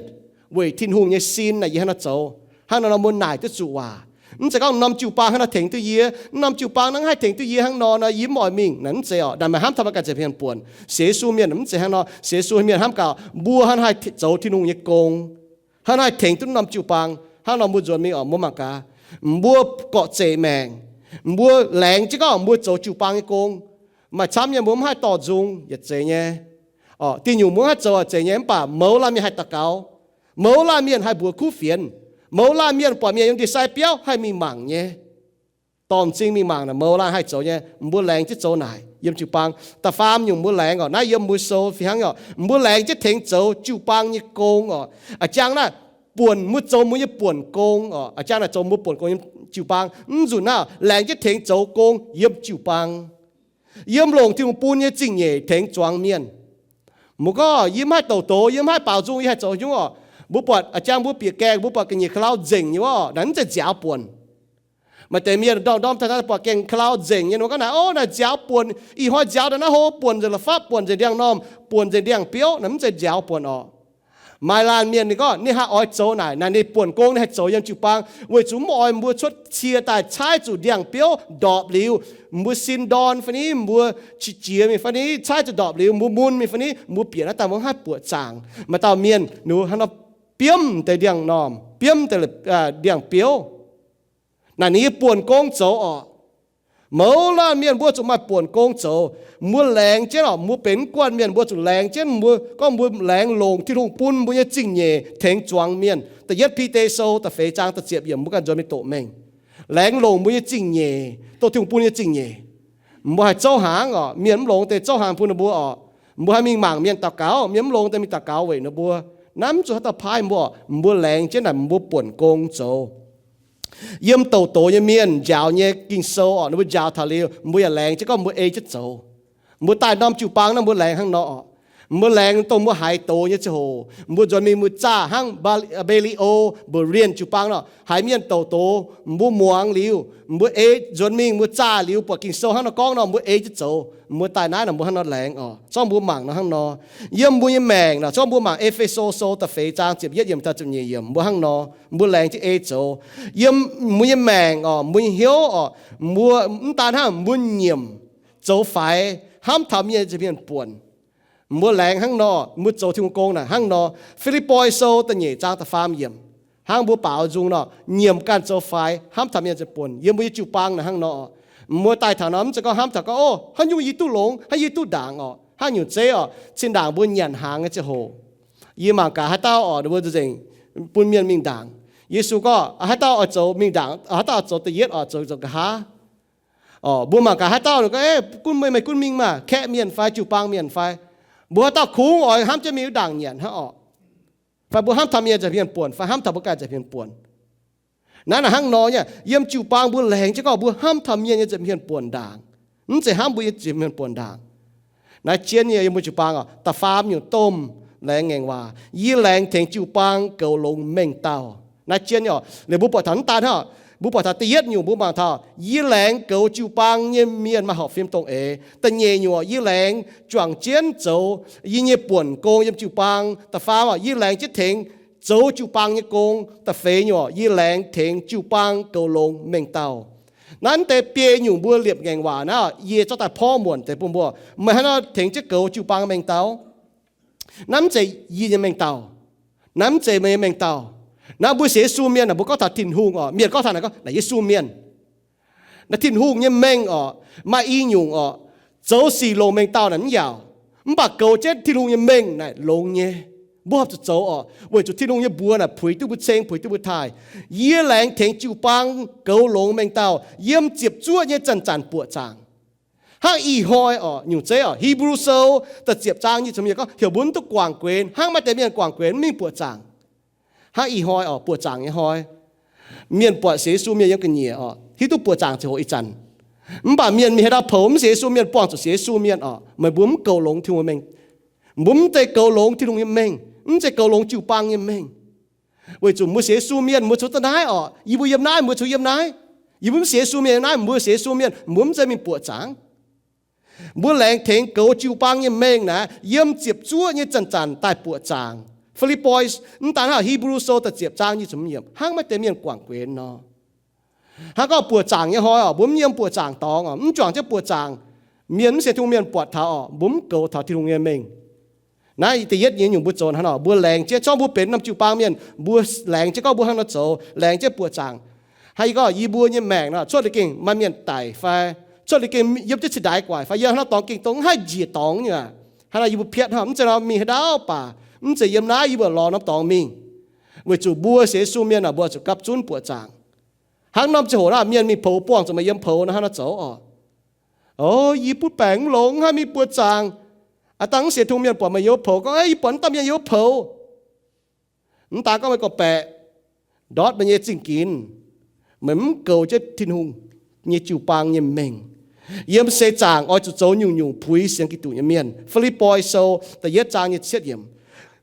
weic Tin-Hungh nyei sin naaic yie hnangv nor zoux. Hnangv nor nor mbuo naaic duqv zuqc waac. Mv zeiz gorngv norm jiu-baang hnangv nor tengx duqv yie, norm jiu-baang naaic haih tengx duqv yie hnangv nor nor yie mv oix mingh naaic, mv zeiz oc. Naaic maaih hnamv taux mbuo ganh ziepc hmien buonc. Sienx Yesu mienh mv zeiz hnangv nor. Sienx Yesu mienh hnamv gaax mbuo hnangv haih zoux Tin-Hungh nyei gong, hnangv haih tengx duqv norm jiu-baang. Hnangv nor mbuo nzuonx mingh oc, mbuo mangc gaax, mbuo gorqv-zeic maengc, mbuo laengz jienv gorngv mbuo zoux jiu-baang nyei gong. Maaih camv nyei mbuo mv haih dorh nzung yietc zeiz nyei. Diuh nyungc mbuo mv haih zoux yietc zeiz nyei, mv baac mouz laanh mienh haih daux gaux, mouz laanh mienh haih mbuox kuv fienx, mouz laanh mienh buatc mienh yiem ndie-sai biauv haih mingh mangc nyei. Dorh m'zing mingh mangc naaic mouz laanh haih zoux nyei. Mbuo laengz jienv zoux naaic yiem jiu-baang. Da'faam nyungc mbuo laengz oc, naaiv yiem mbuo sou fih hnangv oc, mbuo laengz jienv tengx zoux jiu-baang nyei gong oc. A'jang naaiv buonc mbuo zoux mbuo nyei buonc gong oc. A'jang naaic zoux mbuo buonc gong yiem jiu-baang. Mv nzunc naaiv laengz jienv tengx zoux gong yiem jiu-baang, yiem longc Tin-Hungh bun nyei zingh nyeic tengx zuangx mienh. Mbuo gorngv yie mv haih douc doz, yie mv haih baaux nzung, yie haih zoux haaix nyungc oc? Mbuo buatc a'jang mbuo bieqc gaengh mbuo buatc ga'nyiec ka'lauv nzengc nyei wuov, naaiv mv zeiz nziaaux buonc. Maaih deix mienh ndorm-ndorm taux naaiv buatc gaengh ka'lauv nzengc nyei, ninh gorngv naaic, ov, naaiv nziaaux buonc. Ih hnoi nziaaux daaih naaiv hlo, buonc nzengc la'fapv, buonc nzengc ndiangx-normh, buonc nzengc ndiangx-biouv. Naaiv mv zeiz nziaaux buonc oc. Maaih laanh mienh ninh gorngv ninh haih oix zoux naaic, naaic ninh buonc gong ninh haih zoux yiem jiu-baang weic zuqc mv oix mbuo cuotv cie daaih caaiv zuqc ndiangx-biouv ndorpc liuz, mbuo sin ndorn fai ni, mbuo qiex jiez mingh fai ni, caaiv zuqc ndorpc liuz mbuo mun mingh fai ni, mbuo bieqc naaiv daaih mbuo mv haih buoqc zaangc. Maaih dauh mienh ninh hnangv nor biomv deix ndiangx-normh, biomv deix ndiangx-biouv. Naaic ninh nyei buonc gong zoux oc. Mouz laanh mienh mbuo zuqc maaih buonc gong zoux. Mbuo laengz jienv oc, mbuo benx mv guanh mienh mbuo zuqc laengz jienv, mbuo gorngv mbuo laengz longc Tin-Hungh bun mbuo nyei zingh nyeic tengx zuangx mienh. Da'yietv Bide Sou da'feix zaang da'ziepc yiemc, mbuo ganh nzuonx mingh doqc mengh. Laengz longc mbuo nyei zingh nyeic, doqc Tin-Hungh bun nyei zingh nyeic. Mbuo haih zouv hnaangx oc, mienh mv longx deix zouv hnaangx bun ninh mbuo oc. Mbuo haih mingh mangc mienh daux gaux, mienh mv longx deix mingh daux gaux weic ninh mbuo. Naaiv mv zuqc haaix dauh paaiv mbuo oc. Mbuo laengz jienv naaic mbuo buonc gong zoux. Yiem douc doz nyei mienh njaaux nyei Ging-Sou oc, ninh mbuo njaaux taux liuz, mbuo yaac laengz jienv gorngv mbuo ei jienv zoux. Mbuo daaih norm jiu-baang naaiv mbuo laengz hnangv nor oc. Mbuo laengz dongh mbuo haiz doz nyei ziangh hoc, mbuo nzuonx mingh mbuo zaah hnangv Mbe^li^o, Mbe^lienh jiu-baang nor, haiz mienh douc doz, mbuo muangx liuz, mbuo ei nzuonx mingh mbuo zaah liuz buatc Ging-Sou hnangv nor gorngv nor, mbuo ei jienv zoux. Mbuo daaih naaiv nor mbuo hnangv nor laengz oc. Zorqv mbuo mangc nor hnangv nor. Yiem mbuo nyei maengc nor, zorqv mbuo mangc E^fe^so Sou da'feix zaang ziepc yietv yiemc taux ziepc nyeic yiemc, mbuo hnangv nor, mbuo laengz jienv ei zoux. Yiem mbuo nyei maengc oc, mbuo nyei hnyouv oc, mbuo mv daan hnangv mbuo nyiemc zoux faix, hnamv taux mienh nyei nza'hmien buonc. Mbuo laengz hnangv nor, mbuo zoux Tin-Hungh gong naaic hnangv nor. Fi^lipv^poi Sou da'nyeic zaang da'faam yiemc, hnangv mbuo baaux nzung nor, nyiemc ganh zoux faix, hnamv taux mienh nza'hmien buonc. Yiem mbuo nyei jiu-baang naaic hnangv nor. Mbuo daaih taux nor mv zeiz gorngv hnamv taux gorngv, ov, haaix nyungc yie duqv longx, haaix yie duqv ndaangc oc. Hnangv nyungc zeiv oc, zinh ndaangc mbuo nyanc hnaangx nyei ziangh hoc, yie mangc gaax haaix dauh oc, ninh mbuo nzengc bun mienh mingh ndaangc. Yesu gorngv haaix dauh oix zoux mingh ndaangc, haaix dauh oix zoux da'yietv oc, zoux zoux nqa'haav. Mbuo mangc gaax haaix dauh ninh gorngv, gunv meih, meih gunv mingh maah, kaeqv mienh fai jiu-baang mienh fai. Mbuo haaix dauh kungx oix hnamv jienv mingh wuov ndaangc nyanc hnangv oc. Fai mbuo hnamv taux mienh nza'hmien buonc fai hnamv taux mbuo ganh nza'hmien buonc. Naaiv naaic hnangv nor nyei, yiem jiu-baang mbuo laengz jienv gorngv mbuo hnamv taux mienh nyei nza'hmien buonc ndaangc, mv zeiz hnamv mbuo nyei nza'hmien buonc ndaangc. Naaiv jienv nyei yiem mbuo jiu-baang oc, da'faam nyungc domh laengz ngaengc waac, yie laengz tengx jiu-baang goux longx mengh dauh. Naaiv jienv nyei oc, liuz mbuo buatc taux mv daan hnangv, mbuo buatc taux da'yietv nyungc mbuo mangc taux yie laengz goux jiu-baang nyei mienh maaih horpc fim dongh eix. Da'nyeic nyungc oc, yie laengz juangc jienv zoux yie nyei buonc gong yiem jiu-baang. Da'faam oc, yie laengz jienv tengx zoux jiu-baang nyei gong. Da'feix nyungc oc, yie laengz tengx jiu-baang goux longx mengh dauh. Naaiv deix biei nyungc mbuo liepc ngaengc waac naaiv, yie zorqv daaih porv muonc deix bun mbuo. Meih hnangv nor tengx jienv goux jiu-baang mengh dauh? Naaiv mv zeiz yie nyei mengh dauh. Naaiv mv zeiz meih nyei mengh dauh. Naaiv mbuo sienx Yesu mienh naaic, mbuo gorngv taux Tin-Hungh oc, mienh gorngv taux naaic, gorngv naaic Yesu mienh. Naaiv Tin-Hungh nyei mengh oc, maaih i nyungc oc, zoux sic longc mengh dauh naaic mv yaauc. Mv baac goux jienv Tin-Hungh nyei mengh naaic longx nyei. Mbuo horpc zuqc zoux oc, weic zuqc Tin-Hungh nyei mbuox naaic puix duqv mbuo ceng, puix duqv mbuo taaih. Yie laengz tengx jiu-baang goux longx mengh dauh yiem ziepc zuoqv nyei zanc-zanc buoqc zaangc. Hnangv ih hnoi oc, nyungc zeiv oc, Hipv^lu Sou da'ziepc zaang nyic ziepc yiemc gorngv, heuc mbuo mv duqv guangc guenx hnangv maaih deix mienh guangc guenx mv mingh buoqc zaangc. Hnangv ih hnoi oc, buoqc zaangc nyei hnoi, mienh buatc sienx Yesu mienh yiem ga'nyiec oc, hiuv duqv buoqc zaangc ziangh hoc ih zanc. Mv baac mienh mingh haaix ndau poux mv sienx Yesu mienh, buangh zuqc sienx Yesu mienh oc, meih mbuo mv goux longx Tin-Hungh mengh. Mbuo mv zeiz goux longx Tin-Hungh nyei mengh. Mv zeiz goux longx jiu-baang nyei mengh. Weic zuqc mbuo sienx Yesu mienh, mbuo zuqc daaih naaiv orqc. Yie mbuo yiem naaiv, mbuo zuqc yiem naaiv. Yie mbuo mv sienx Yesu mienh naaiv, mbuo sienx Yesu mienh, mbuo mv zeiz mingh buoqc zaangc. Mbuo laengz tengx goux jiu-baang nyei mengh naaic, yiem ziepc zuoqv nyei zanc-zanc daaih buoqc zaangc. Fi^lipv^poi, mv daan hnangv, Hipv^lu Sou da'ziepc zaang nyic ziepc hmz yiemc, hnangv maaih deix mienh guangc guenx nor. Hnangv gorngv buoqc zaangc nyei hnoi orqc, mbuo mv yiem buoqc zaangc dorngx orqc, mv juangc jienv buoqc zaangc, mienh mv sienx Tin-Hungh mienh buatc taux orqc, mbuo mv goux taux Tin-Hungh nyei mengh. Naaiv da'yietv nyungc mbuo zoux hnangv nor, mbuo laengz jienv, zorngv mbuo benx norm jiu-baang mienh, mbuo laengz jienv gorngv mbuo hnangv nor zoux, laengz jienv buoqc zaangc. Hnangv yie gorngv yie mbuo nyei maengc nor, cuotv liuz gengh maaih mienh daic fai, cuotv liuz gengh yiem jienv cingx-ndaix guaic fai, yiem haaix norm dorngx gengh dongh mv haih njiec dorngx nyei aqv. Hnangv naaic yie mbuo piatv hnangv, mv zeiz nor mingh haaix ndau baac, mv zeiz yiem naaiv, yie mbuo lorz norm dorngx mingh. Weic zuqc mbuo sienx Yesu mienh aah, mbuo zuqc gapv zunv buoqc zaangc. Hnangv norm ziangh hoc naaiv mienh mingh poux buangh zuqc meih yiem poux nor, hnangv nor zoux orqc. O, yie butv baengc mv longx, mv haih mingh buoqc zaangc. Aav dangh mv sienx Tin-Hungh mienh buatc meih yiem poux gorngv, Yie buatc mv dauh mienh yiem poux. Mv daan gorngv meih gorqv-baeqc ndortv meih nyei zingh ginx, meih mv goux jienv Tin-Hungh nyei jiu-baang nyei mengh. Yiem seix zaangc oix zuqc zoux nyungc-nyungc puix sienx Giduc nyei mienh. Fi^lipv^poi Sou da'yietv zaang nyei cietv yiemc.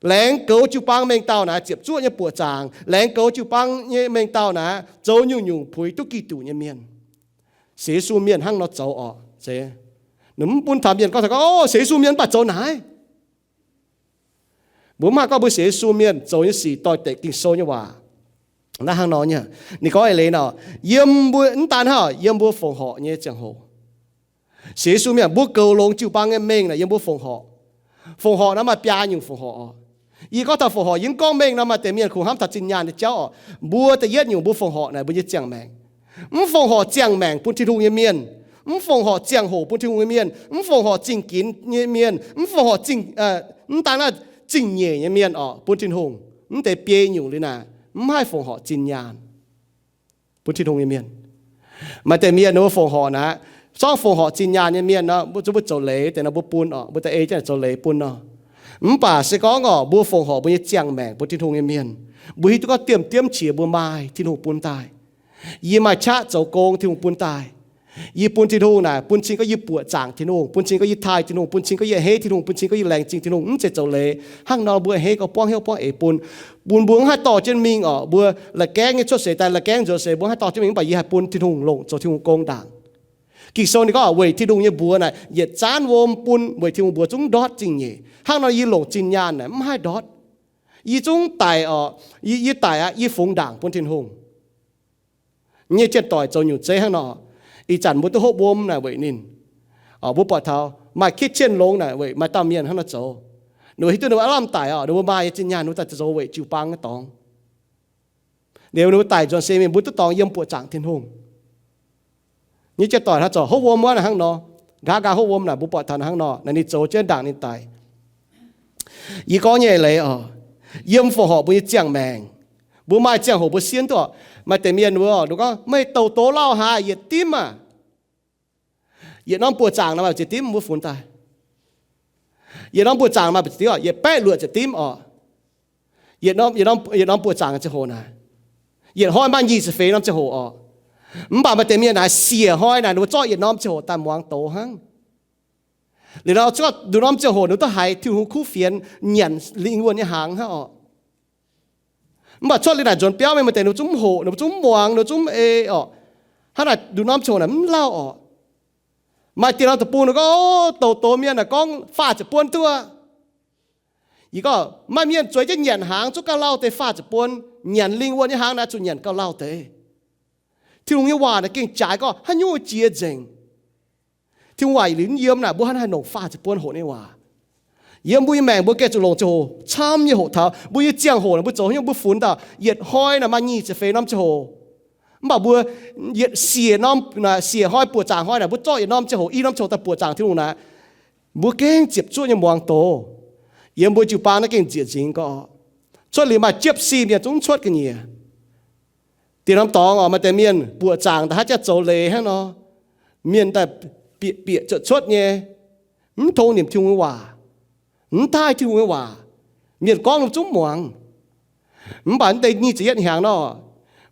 Laengz goux jiu-baang mengh dauh naaic ziepc zuoqv nyei buoqc zaangc. Laengz goux jiu-baang nyei mengh dauh naaic zoux nyungc-nyungc puix duqv Giduc nyei mienh. Sienx Yesu mienh hnangv nor zoux orqc. Ninh mv bun taux mienh gorngv taux gorngv, O, sienx Yesu mienh mv baac zoux naaiv. Mbuo mv haih gorngv mbuo sienx Yesu mienh zoux nyei sic doix-dekc Ging-Sou nyei waac. Naaiv hnangv nor nyei. Ninh gorngv eix leiz nor, yiem mbuo, mv daan hnangv, yiem mbuo fongc horc nyei ziangh hoc, sienx Yesu mienh mbuo goux longx jiu-baang nyei mengh naaic yiem mbuo fongc horc. Fongc horc naaiv maaih biaa nyungc fongc horc orqc. Yie gorngv taux fongc horc, yie mv gorngv mengh nor, maaih deix mienh kungx hnamv taux zinh nyaanh nyei jauv orqc. Mbuo da'yietv nyungc mbuo fongc horc naaic mbuo nyei ziangh maengc. Mv fongc horc ziangh maengc bun Tin-Hungh nyei mienh, mv fongc horc ziangh hoc bun Tin-Hungh nyei mienh, mv fongc horc zingh ginx nyei mienh, mv fongc horc zingh, mv daan hnangv, zingh-nyeic nyei mienh orqc bun Tin-Hungh. Mv deix biei nyungc liuz naaic mv haih fongc horc zinh nyaanh bun Tin-Hungh nyei mienh. Maaih deix mienh ninh mbuo fongc horc naaic, zorngv fongc horc zinh nyaanh nyei mienh nor, mbuo zoux leiz deix nor mbuo bun orqc, mbuo da'ei jienv zoux leiz bun nor. Mv baac se gorngv orqc, mbuo fongc horc mbuo nyei ziangh maengc bun Tin-Hungh nyei mienh, mbuo hiuv duqv gorngv diemv diemv qiex mbuo maaih Tin-Hungh bun daaih. Yie maaih qaqv zoux gong Tin-Hungh bun daaih. Yie bun Tin-Hungh naaic, bun cing gorngv yie buoqc zaangc Tin-Hungh, bun cing gorngv yie taaih Tin-Hungh, bun cing gorngv yie a'hneiv Tin-Hungh, bun cing gorngv yie laengz zingh Tin-Hungh, mv zeiz zoux leiz. Hnangv nor mbuo a'hneiv gorngv buangv hnyouv buangv eix bun, bun mbuo mv haih dorh jienv mingh orqc. Mbuo la'gaengv nyei cuotv seix daaih, la'gaengv nzuonx seix, mbuo haih dorh jienv mingh, mv baac yie haih bun Tin-Hungh longc zoux Tin-Hungh gong ndaangc. Ging-Sou ninh gorngv, weic Tin-Hungh nyei mbuox naaic yietc zaanv wuom bun weic Tin-Hungh mbuox zungv ndortv zingh nyeic. Hnangv nor yie longc zinh nyaanh naaic mv haih ndortv. Yie zungv daic orqc, yie, yie daic aqv, yie fungx ndaangc bun Tin-Hungh. Nyei janx-doic zoux nyungc zeiv hnangv nor. Ih zanc mbuo duqv hopv wuom naaic weic ninh. Mbuo buatc taux maaih Christian longx naaic weic maaih dauh mienh hnangv nor zoux. Ninh mbuo hiuv duqv ninh mbuo aav lamh daic orqc, ninh mbuo maaih nyei zinh nyaanh ninh mbuo daaih zoux weic jiu-baang nyei dorngx. Liuz ninh mbuo daic nzuonx seix mingh, mbuo duqv dorngx yiem buoqc zaangc Tin-Hungh. Nyei janx-doic hnangv zoux hopv wuom wuov naaic hnangv nor. Nqa'haav nqa'haav hopv wuom naaic mbuo buatc taux hnangv nor, naaiv ninh zoux jienv ndaangc ninh daic. Yie gorngv nyei eix leiz orqc, yiem fongc horc mbuo nyei ziangh maengc, mbuo maaih ziangh hoc mbuo sienv duqv orqc. Maaih deix mienh wuov, ninh gorngv, Meih douc doz lauh haaix, yietc dimv aah! Yietc norm buoqc zaangc nor maaih ziex dimv mbuo funx daaih. Yietc norm buoqc zaangc maaih ziex dimv orqc, yietc baeqv luoqc ziepc dimv orqc. Yietc norm, yietc norm buoqc zaangc ziangh hoc naaic, yietc hnoi maaih nyic ziepc feix norm ziangh hoc orqc. Mv baac maaih deix mienh naaic siec hnoi naaic ninh mbuo zorqv yietc norm ziangh hoc daaih muangx doz hnangv. Liuz nor, nduqc norm ziangh hoc ninh mbuo duqv haiz Tin-Hungh kuv fienx nyanc lingh wuonh nyei hnaangx hnangv orqc. Mv baac cuotv liuz naaic nzuonx biauv mingh, maaih deix ninh mbuo zungv mv hoqc, ninh mbuo zungv mv muangx, ninh mbuo zungv mv ei orqc. Hnangv naaic nduqc norm ziangh hoc naaic mv lauh orqc. Maaih dieh norm deic-bung ninh gorngv, Douc doz mienh naaic gorngv faah ziepc buonv duqv. Yie gorngv, maaih mienh zueiz jienv nyanc hnaangx zungv gauh lauh deix faah ziepc buonv. Nyanc lingh wuonh nyei hnaangx naaic zuqc nyanc gauh lauh deix. Tin-Hungh nyei waac naaic gengh jaaix gorngv haaix nyungc jiex nzengc. Tin-Hungh waac yietc liuz mv yiem naaic, mbuo hnangv haih longc faah ziepc buonv hoqc nyei waac. Yiem mbuo nyei maengc mbuo gengh zuqc longc ziangh hoc camv nyei hoqc taux. Mbuo nyei ziangh hoc naaic mbuo zoux haaix nyungc mbuo funx dauh, yietc hnoi naaic maaih nyic ziepc feix norm ziangh hoc. Mv baac mbuo yietc siec norm, siec hnoi buoqc zaangc hnoi naaic mbuo zorqv yietc norm ziangh hoc, i norm ziangh hoc daaih buoqc zaangc Tin-Hungh naaic, mbuo gengh ziepc zuoqv nyei muangx doz. Yiem mbuo jiu-baang naaiv gengh nziec nzingx gorqv. Cuotv liuz maaih jiepv sih mienh zungv cuotv ga'nyiec. Dieh norm dorngx orqc, maaih deix mienh buoqc zaangc daaih haaix jaax zoux leiz hnangv nor, mienh daaih bieqc bieqc cuotv cuotv nyei, mv tong nimc Tin-Hungh nyei waac, mv taaih Tin-Hungh nyei waac. Mienh gorngv ninh zungv muangx. Mv baac naaiv deix nyic ziepc yietv hnyangx nor,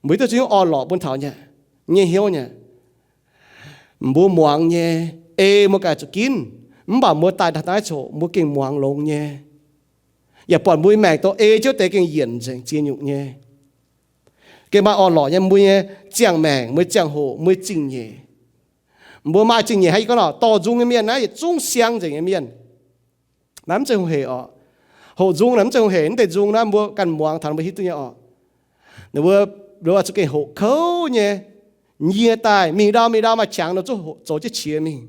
mbuo hiuv duqv zungv orn-lorqc bun taux nyei, nyei hnyouv nyei. Mbuo muangx nyei, ei mbuo ganh zuqc ginv, mv baac mbuo daaih taux naaiv coc mbuo gengh muangx longx nyei. yaac buatc mbuo nyei maengc douz ei jienv deix gengh yienc nzengc ziex nyungc nyei. Gengh maaih orn-lorqc nyei, mbuo nyei ziangh maengc, mbuo nyei ziangh hoc, mbuo nyei zingh nyeic. Mbuo maaih zingh nyeic hnangv yie gorngv nor, dorh nzung nyei mienh naaiv yietc zungv siang nzengc nyei mienh. Naaiv mv zeiz hungh hec orqc. Hoqc nzung naaiv mv zeiz hungh hec, mv deix nzung naaiv mbuo ganh muangx taux mbuo hiuv duqv nyei orqc. Ninh mbuo, ninh mbuo zuqc gengh hoqc kouv nyei, nyie daaih mingh ndau mingh ndau maaih qangx nor zuqc hoqc zoux jienv qiex mingh.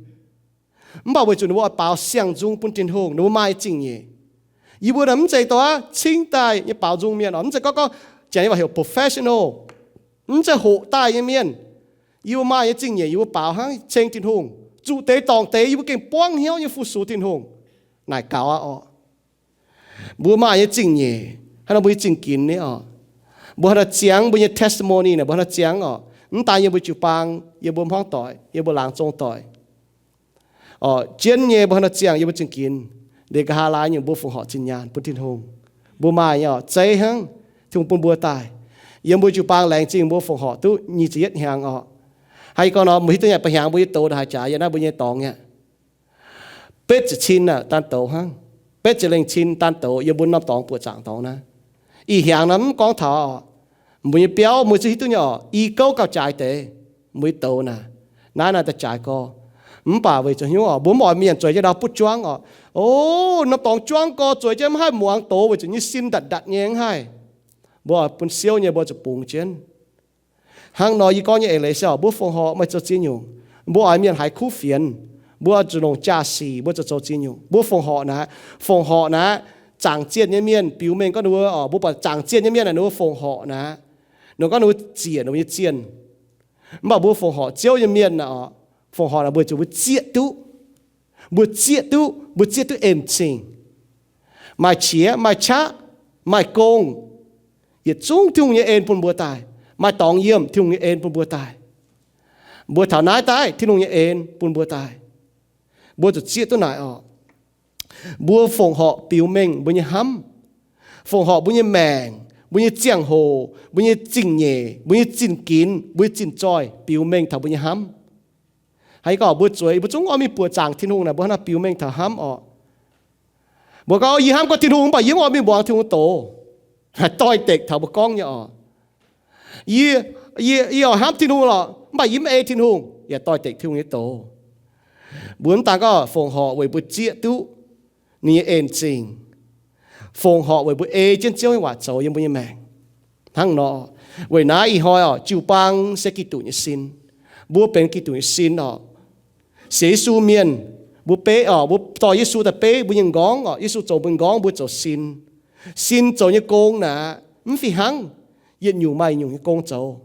Mv baac weic zuqc ninh mbuo oix baaux siang-nzung bun Tin-Hungh, ninh mbuo maaih zingh nyeic. Yie mbuo naaic mv zeiz dorh cingv daaih nyei baaux nzung mienh orqc, mv zeiz gorngv, gorngv janx nyei waac heuc professional, mv zeiz hoqc daaih nyei mienh. Yie mbuo maaih nyei zingh nyeic yie mbuo baaux hnangv ceng Tin-Hungh, zuqc deix dorngc deix yie mbuo gengh buangv hnyouv nyei fu-sux Tin-Hungh. Naaic gaux aqv orqc. Mbuo maaih nyei zingh nyeic hnangv nor mbuo nyei zingh ginx ni orqc. Mbuo hnangv nor ziangx mbuo nyei testimony naaic mbuo hnangv nor ziangx orqc, mv daan yiem mbuo jiu-baang, yiem mbuo hmuangv doic, yiem mbuo laangz zong doic orqc, jienv nyei mbuo hnangv nor ziangx yiem mbuo zingh ginx. Ndeic nqa'haav laaix nyungc mbuo fongc horc zinh nyaanh bun Tin-Hungh. Mbuo maaih nyei orqc, zeiv hnangv Tin-Hungh bun mbuo daaih. Yiem mbuo jiu-baang laengz zingh mbuo fongc horc duqv nyic ziepc yietv hnyangx orqc. Hnangv yie gorngv nor, mbuo hiuv duqv nyei, ba'hnyangx mbuo nyei douz ndongc haaix jaax, yiem naaiv mbuo nyei dorngx nyei betv ziepc cin aqv, daan douz hnangv. Betv ziepc lengh cin daan douz yiem mbuo norm dorngx buoqc zaangc dorngx naaiv. Ih hnyangx naaiv mv gorngv taux orqc, mbuo nyei biauv mbuo zuqc hiuv duqv nyei orqc, i gouv gauh jaaix deix mbuo nyei douz naaiv. Naaiv naaiv daaih jaaix gorx. Mv baac weic zuqc hnyouv orqc, mbuo mv oix mienh zueiz jienv ndau butv juangv orqc. O, norm dorngx juangv gorx zueiz jienv mv haih muangx doz weic zuqc nyei sin ndatc ndatc nyei mv haih. Mbuo oix bun siouv nyei mbuo zuqc bungx jienv. Hnangv nor yie gorngv nyei eix leiz se orqc, mbuo fongc horc maaih zoux ziex nyungc. Mbuo oix mienh haiz kuv fienx, mbuo zuqc longc jaa-sic, mbuo zuqc zoux ziex nyungc. Mbuo fongc horc naaiv, fongc horc naaiv, zaangc zienh nyei mienh biux mengh gorngv ninh mbuo orqc, mbuo buatc zaangc zienh nyei mienh naaic ninh mbuo fongc horc naaic, ninh gorngv ninh mbuo ziec ninh mbuo nyei zienh. Mv baac mbuo fongc horc Ziouv nyei mienh naaic orqc, fongc horc naaic mbuo zuqc mbuo zieqv duqv, mbuo zieqv duqv, mbuo zieqv duqv en-zingh. Maaih qiex maaih qaqv, maaih gong, yietc zungv Tin-Hungh nyei en bun mbuo daaih. Maaih dorngx yiemh, Tin-Hungh nyei en bun mbuo daaih. Mbuo taux naaiv daaih, Tin-Hungh nyei en bun mbuo daaih. Mbuo zuqc zieqv duqv naaic orqc. Mbuo fongc horc biux mengh mbuo nyei hnamv, fongc horc mbuo nyei maengc, mbuo nyei ziangh hoc, mbuo nyei zingh nyeic, mbuo nyei zinh ginx, mbuo nyei zinh zoih biux mengh taux mbuo nyei hnamv. Hnangv yie gorngv mbuo zueiz, mbuo zungv oix mingh buoqc zaangc Tin-Hungh naaic, mbuo hnangv naaiv biux mengh taux hnamv orqc. Mbuo gorngv, yie hnamv gorngv Tin-Hungh, mv baac yie mv oix mingh muangx Tin-Hungh doz. Doix-dekc taux mbuo gorngv nyei orqc. Yie, yie, yie oix hnamv Tin-Hungh lorqc, mv baac yie mv ei Tin-Hungh, yaac doix-dekc Tin-Hungh nyei doz. Mbuo mv daan gorngv fongc horc weic mbuo zieqv duqv ninh nyei en-zingh, fongc horc weic mbuo ei jienv Ziouv nyei waac zoux yiem mbuo nyei maengc. Hnangv nor, weic naaiv ih hnoi orqc, jiu-baang se Giduc nyei sin. Mbuo benx Giduc nyei sin orqc. Sienx Yesu mienh, mbuo beiv orqc, mbuo dorh Yesu daaih beiv mbuo nyei m'nqorngv orqc. Yesu zoux mbuo nyei m'nqorngv, mbuo zoux sin. Sin zoux nyei gong naaic mv fih hnangv. Yietc nyungc maaih nyungc nyei gong zoux.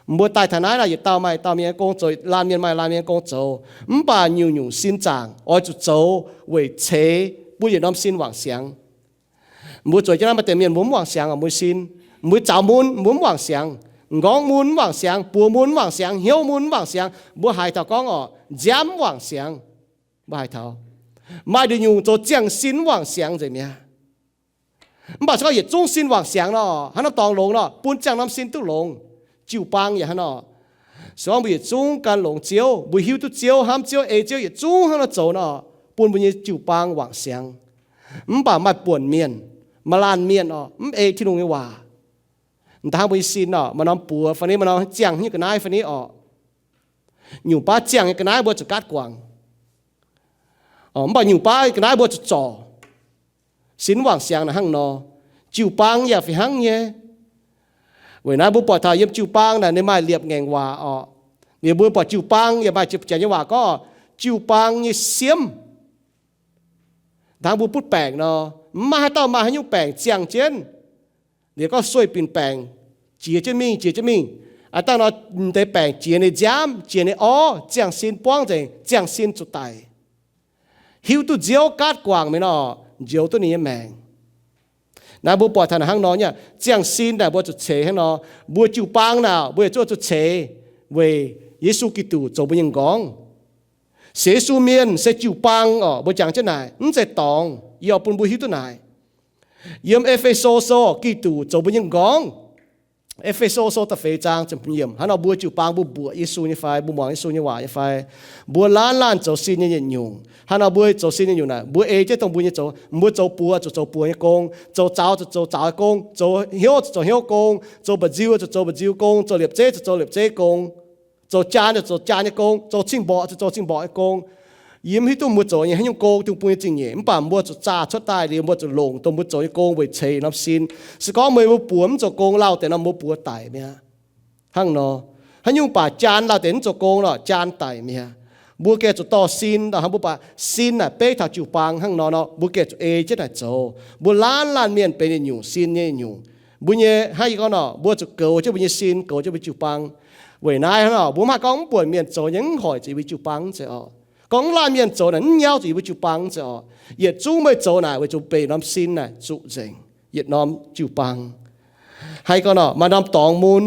Mbuo daaih taux naaiv naaic, yietc dauh maaih dauh mienh nyei gong zoux, laanh mienh maaih laanh mienh nyei gong zoux. Mv baac nyungc-nyungc sin zaangc oix zuqc zoux weic ceix bun yietc norm sin wangc siangx. Mbuo zueiz jienv naaiv maaih deix mienh mbuo mv wangc siangx orqc, mbuo sin. Mbuo zaux mun mbuo mv wangc siangx, m'nqorngv mun mv wangc siangx, buoz mun mv wangc siangx, hnyouv mun mv wangc siangx. Mbuo haiz taux gorngv orqc, nziaamv mv wangc siangx. Mbuo haiz taux maaih nduqc nyungc zoux ziangh sin mv wangc siangx nzengc mi'aqv. Mv baac se gorngv yietc zungv sin wangc siangx nor, hnangv norm dorngx longx nor, bun ziangh norm sin duqv longx. Jiu-baang yaac hnangv nor. Se gorngv mbuo yietc zungv gan longx Ziouv, mbuo hiuv duqv Ziouv, hnamv Ziouv, ei Ziouv, yietc zungv hnangv nor zoux nor, bun mbuo nyei jiu-baang wangc siangx. Mv baac maaih buonc mienh, maaih laanh mienh orqc, mv ei Tin-Hungh nyei waac. Mv daan hnangv mbuo nyei sin orqc, maaih norm buoz fai ni, maaih norm ziangh nyei ga'naaiv fai ni orqc. Nyungc baav ziangh nyei ga'naaiv mbuo zuqc gaatv guangc. Mv baac nyungc baav ga'naaiv mbuo zuqc zorc. Sin mv wangc siangx naaic hnangv nor, jiu-baang yaac fih hnangv nyei. Weic naaiv mbuo buatc taux yiem jiu-baang naaic ninh maaih liepc ngaengc waac orqc. Liuz mbuo buatc jiu-baang yaac maaih ziepc janx nyei waac gorngv jiu-baang nyei siemv. Hnangv mbuo butv baengc nor, mv maaih haaix dauh maaih haaix nyungc baengc ziangh jienv. Liuz gorngv sueih binc baengc jiex jienv mingh, jiex jienv mingh. Aav dangh nor, deix baengc jiex ninh nziaamv, jiex ninh orv, ziangh sin buangv nzengc, ziangh sin zuqc daic. Hiuv duqv Nziouv gaatv guangc mi'aqv nor, njoux duqv ninh nyei maengc. Naaiv mbuo buatc taux naaic hnangv nor nyei, ziangh sin naaic mbuo zuqc ceix hnangv nor, mbuo jiu-baang naaic mbuo yaac zuqc zuqc ceix weic Yesu Giduc zoux mbuo nyei m'nqorngv. Sienx Yesu mienh se jiu-baang orqc, mbuo jangx jienv naaic, mv zeiz dorngx. Yie oix bun mbuo hiuv duqv naaic. Yiem E^fe^so Sou, Giduc zoux mbuo nyei m'nqorngv. E^fe^so Sou da'feix zaang ziepc yiemc, hnangv nor mbuo jiu-baang mbuo mbuoqc Yesu nyei fai? Mbuo muangx Yesu nyei waac nyei fai? Mbuo laanh laanh zoux sin nyei yietc nyungc. Hnangv nor mbuo zoux sin nyei nyungc naaic, mbuo ei jienv dongh mbuo nyei zoux, mbuo zoux buoz zuqc zoux buoz nyei gong, zoux zaux zuqc zoux zaux nyei gong, zoux hnyouv zuqc zoux hnyouv gong, zoux mba'nziu zuqc zoux mba'nziu gong, zoux liepc zeiv zuqc zoux liepc zeiv gong, zoux jaan zuqc zoux jaan nyei gong, zoux cing-mborqc zuqc zoux cing-mborqc nyei gong. Yie mv hiuv duqv mbuo zoux nyei haaix nyungc gong dongh mbuo nyei zingh nyeic, mv baac mbuo zuqc zaah cuotv daaih liuz mbuo zuqc longc dongh mbuo zoux nyei gong weic ceix norm sin. Se gorngv meih mbuo buoz mv zoux gong lauh deix nor, mbuo buoz daic mi'aqv. Hnangv nor, haaix nyungc baac jaan lauh deix mv zoux gong nor, jaan daic mi'aqv. Mbuo gengh zuqc dorh sin, hnangv mbuo baac sin naaic beiv taux jiu-baang hnangv nor nor, mbuo gengh zuqc ei jienv naaic zoux. Mbuo laanh laanh mienh benx yietc nyungc sin nyei yietc nyungc. Mbuo nyei hnangv yie gorngv nor, mbuo zuqc goux jienv mbuo nyei sin, goux jienv mbuo jiu-baang. Weic naaiv hnangv nor, mbuo mv haih gorngv mv buonc mienh zoux nyei mv hoic zuqc yie mbuo jiu-baang mv zeiz orqc. Gorngv mv laanh mienh zoux naaic mv nyauv zuqc yie mbuo jiu-baang mv zeiz orqc. Yietc zungv meih zoux naaic weic zuqc benx norm sin naaic zuqc nzengc yietc norm jiu-baang. Hnangv yie gorngv nor, maaih norm dorngx mun,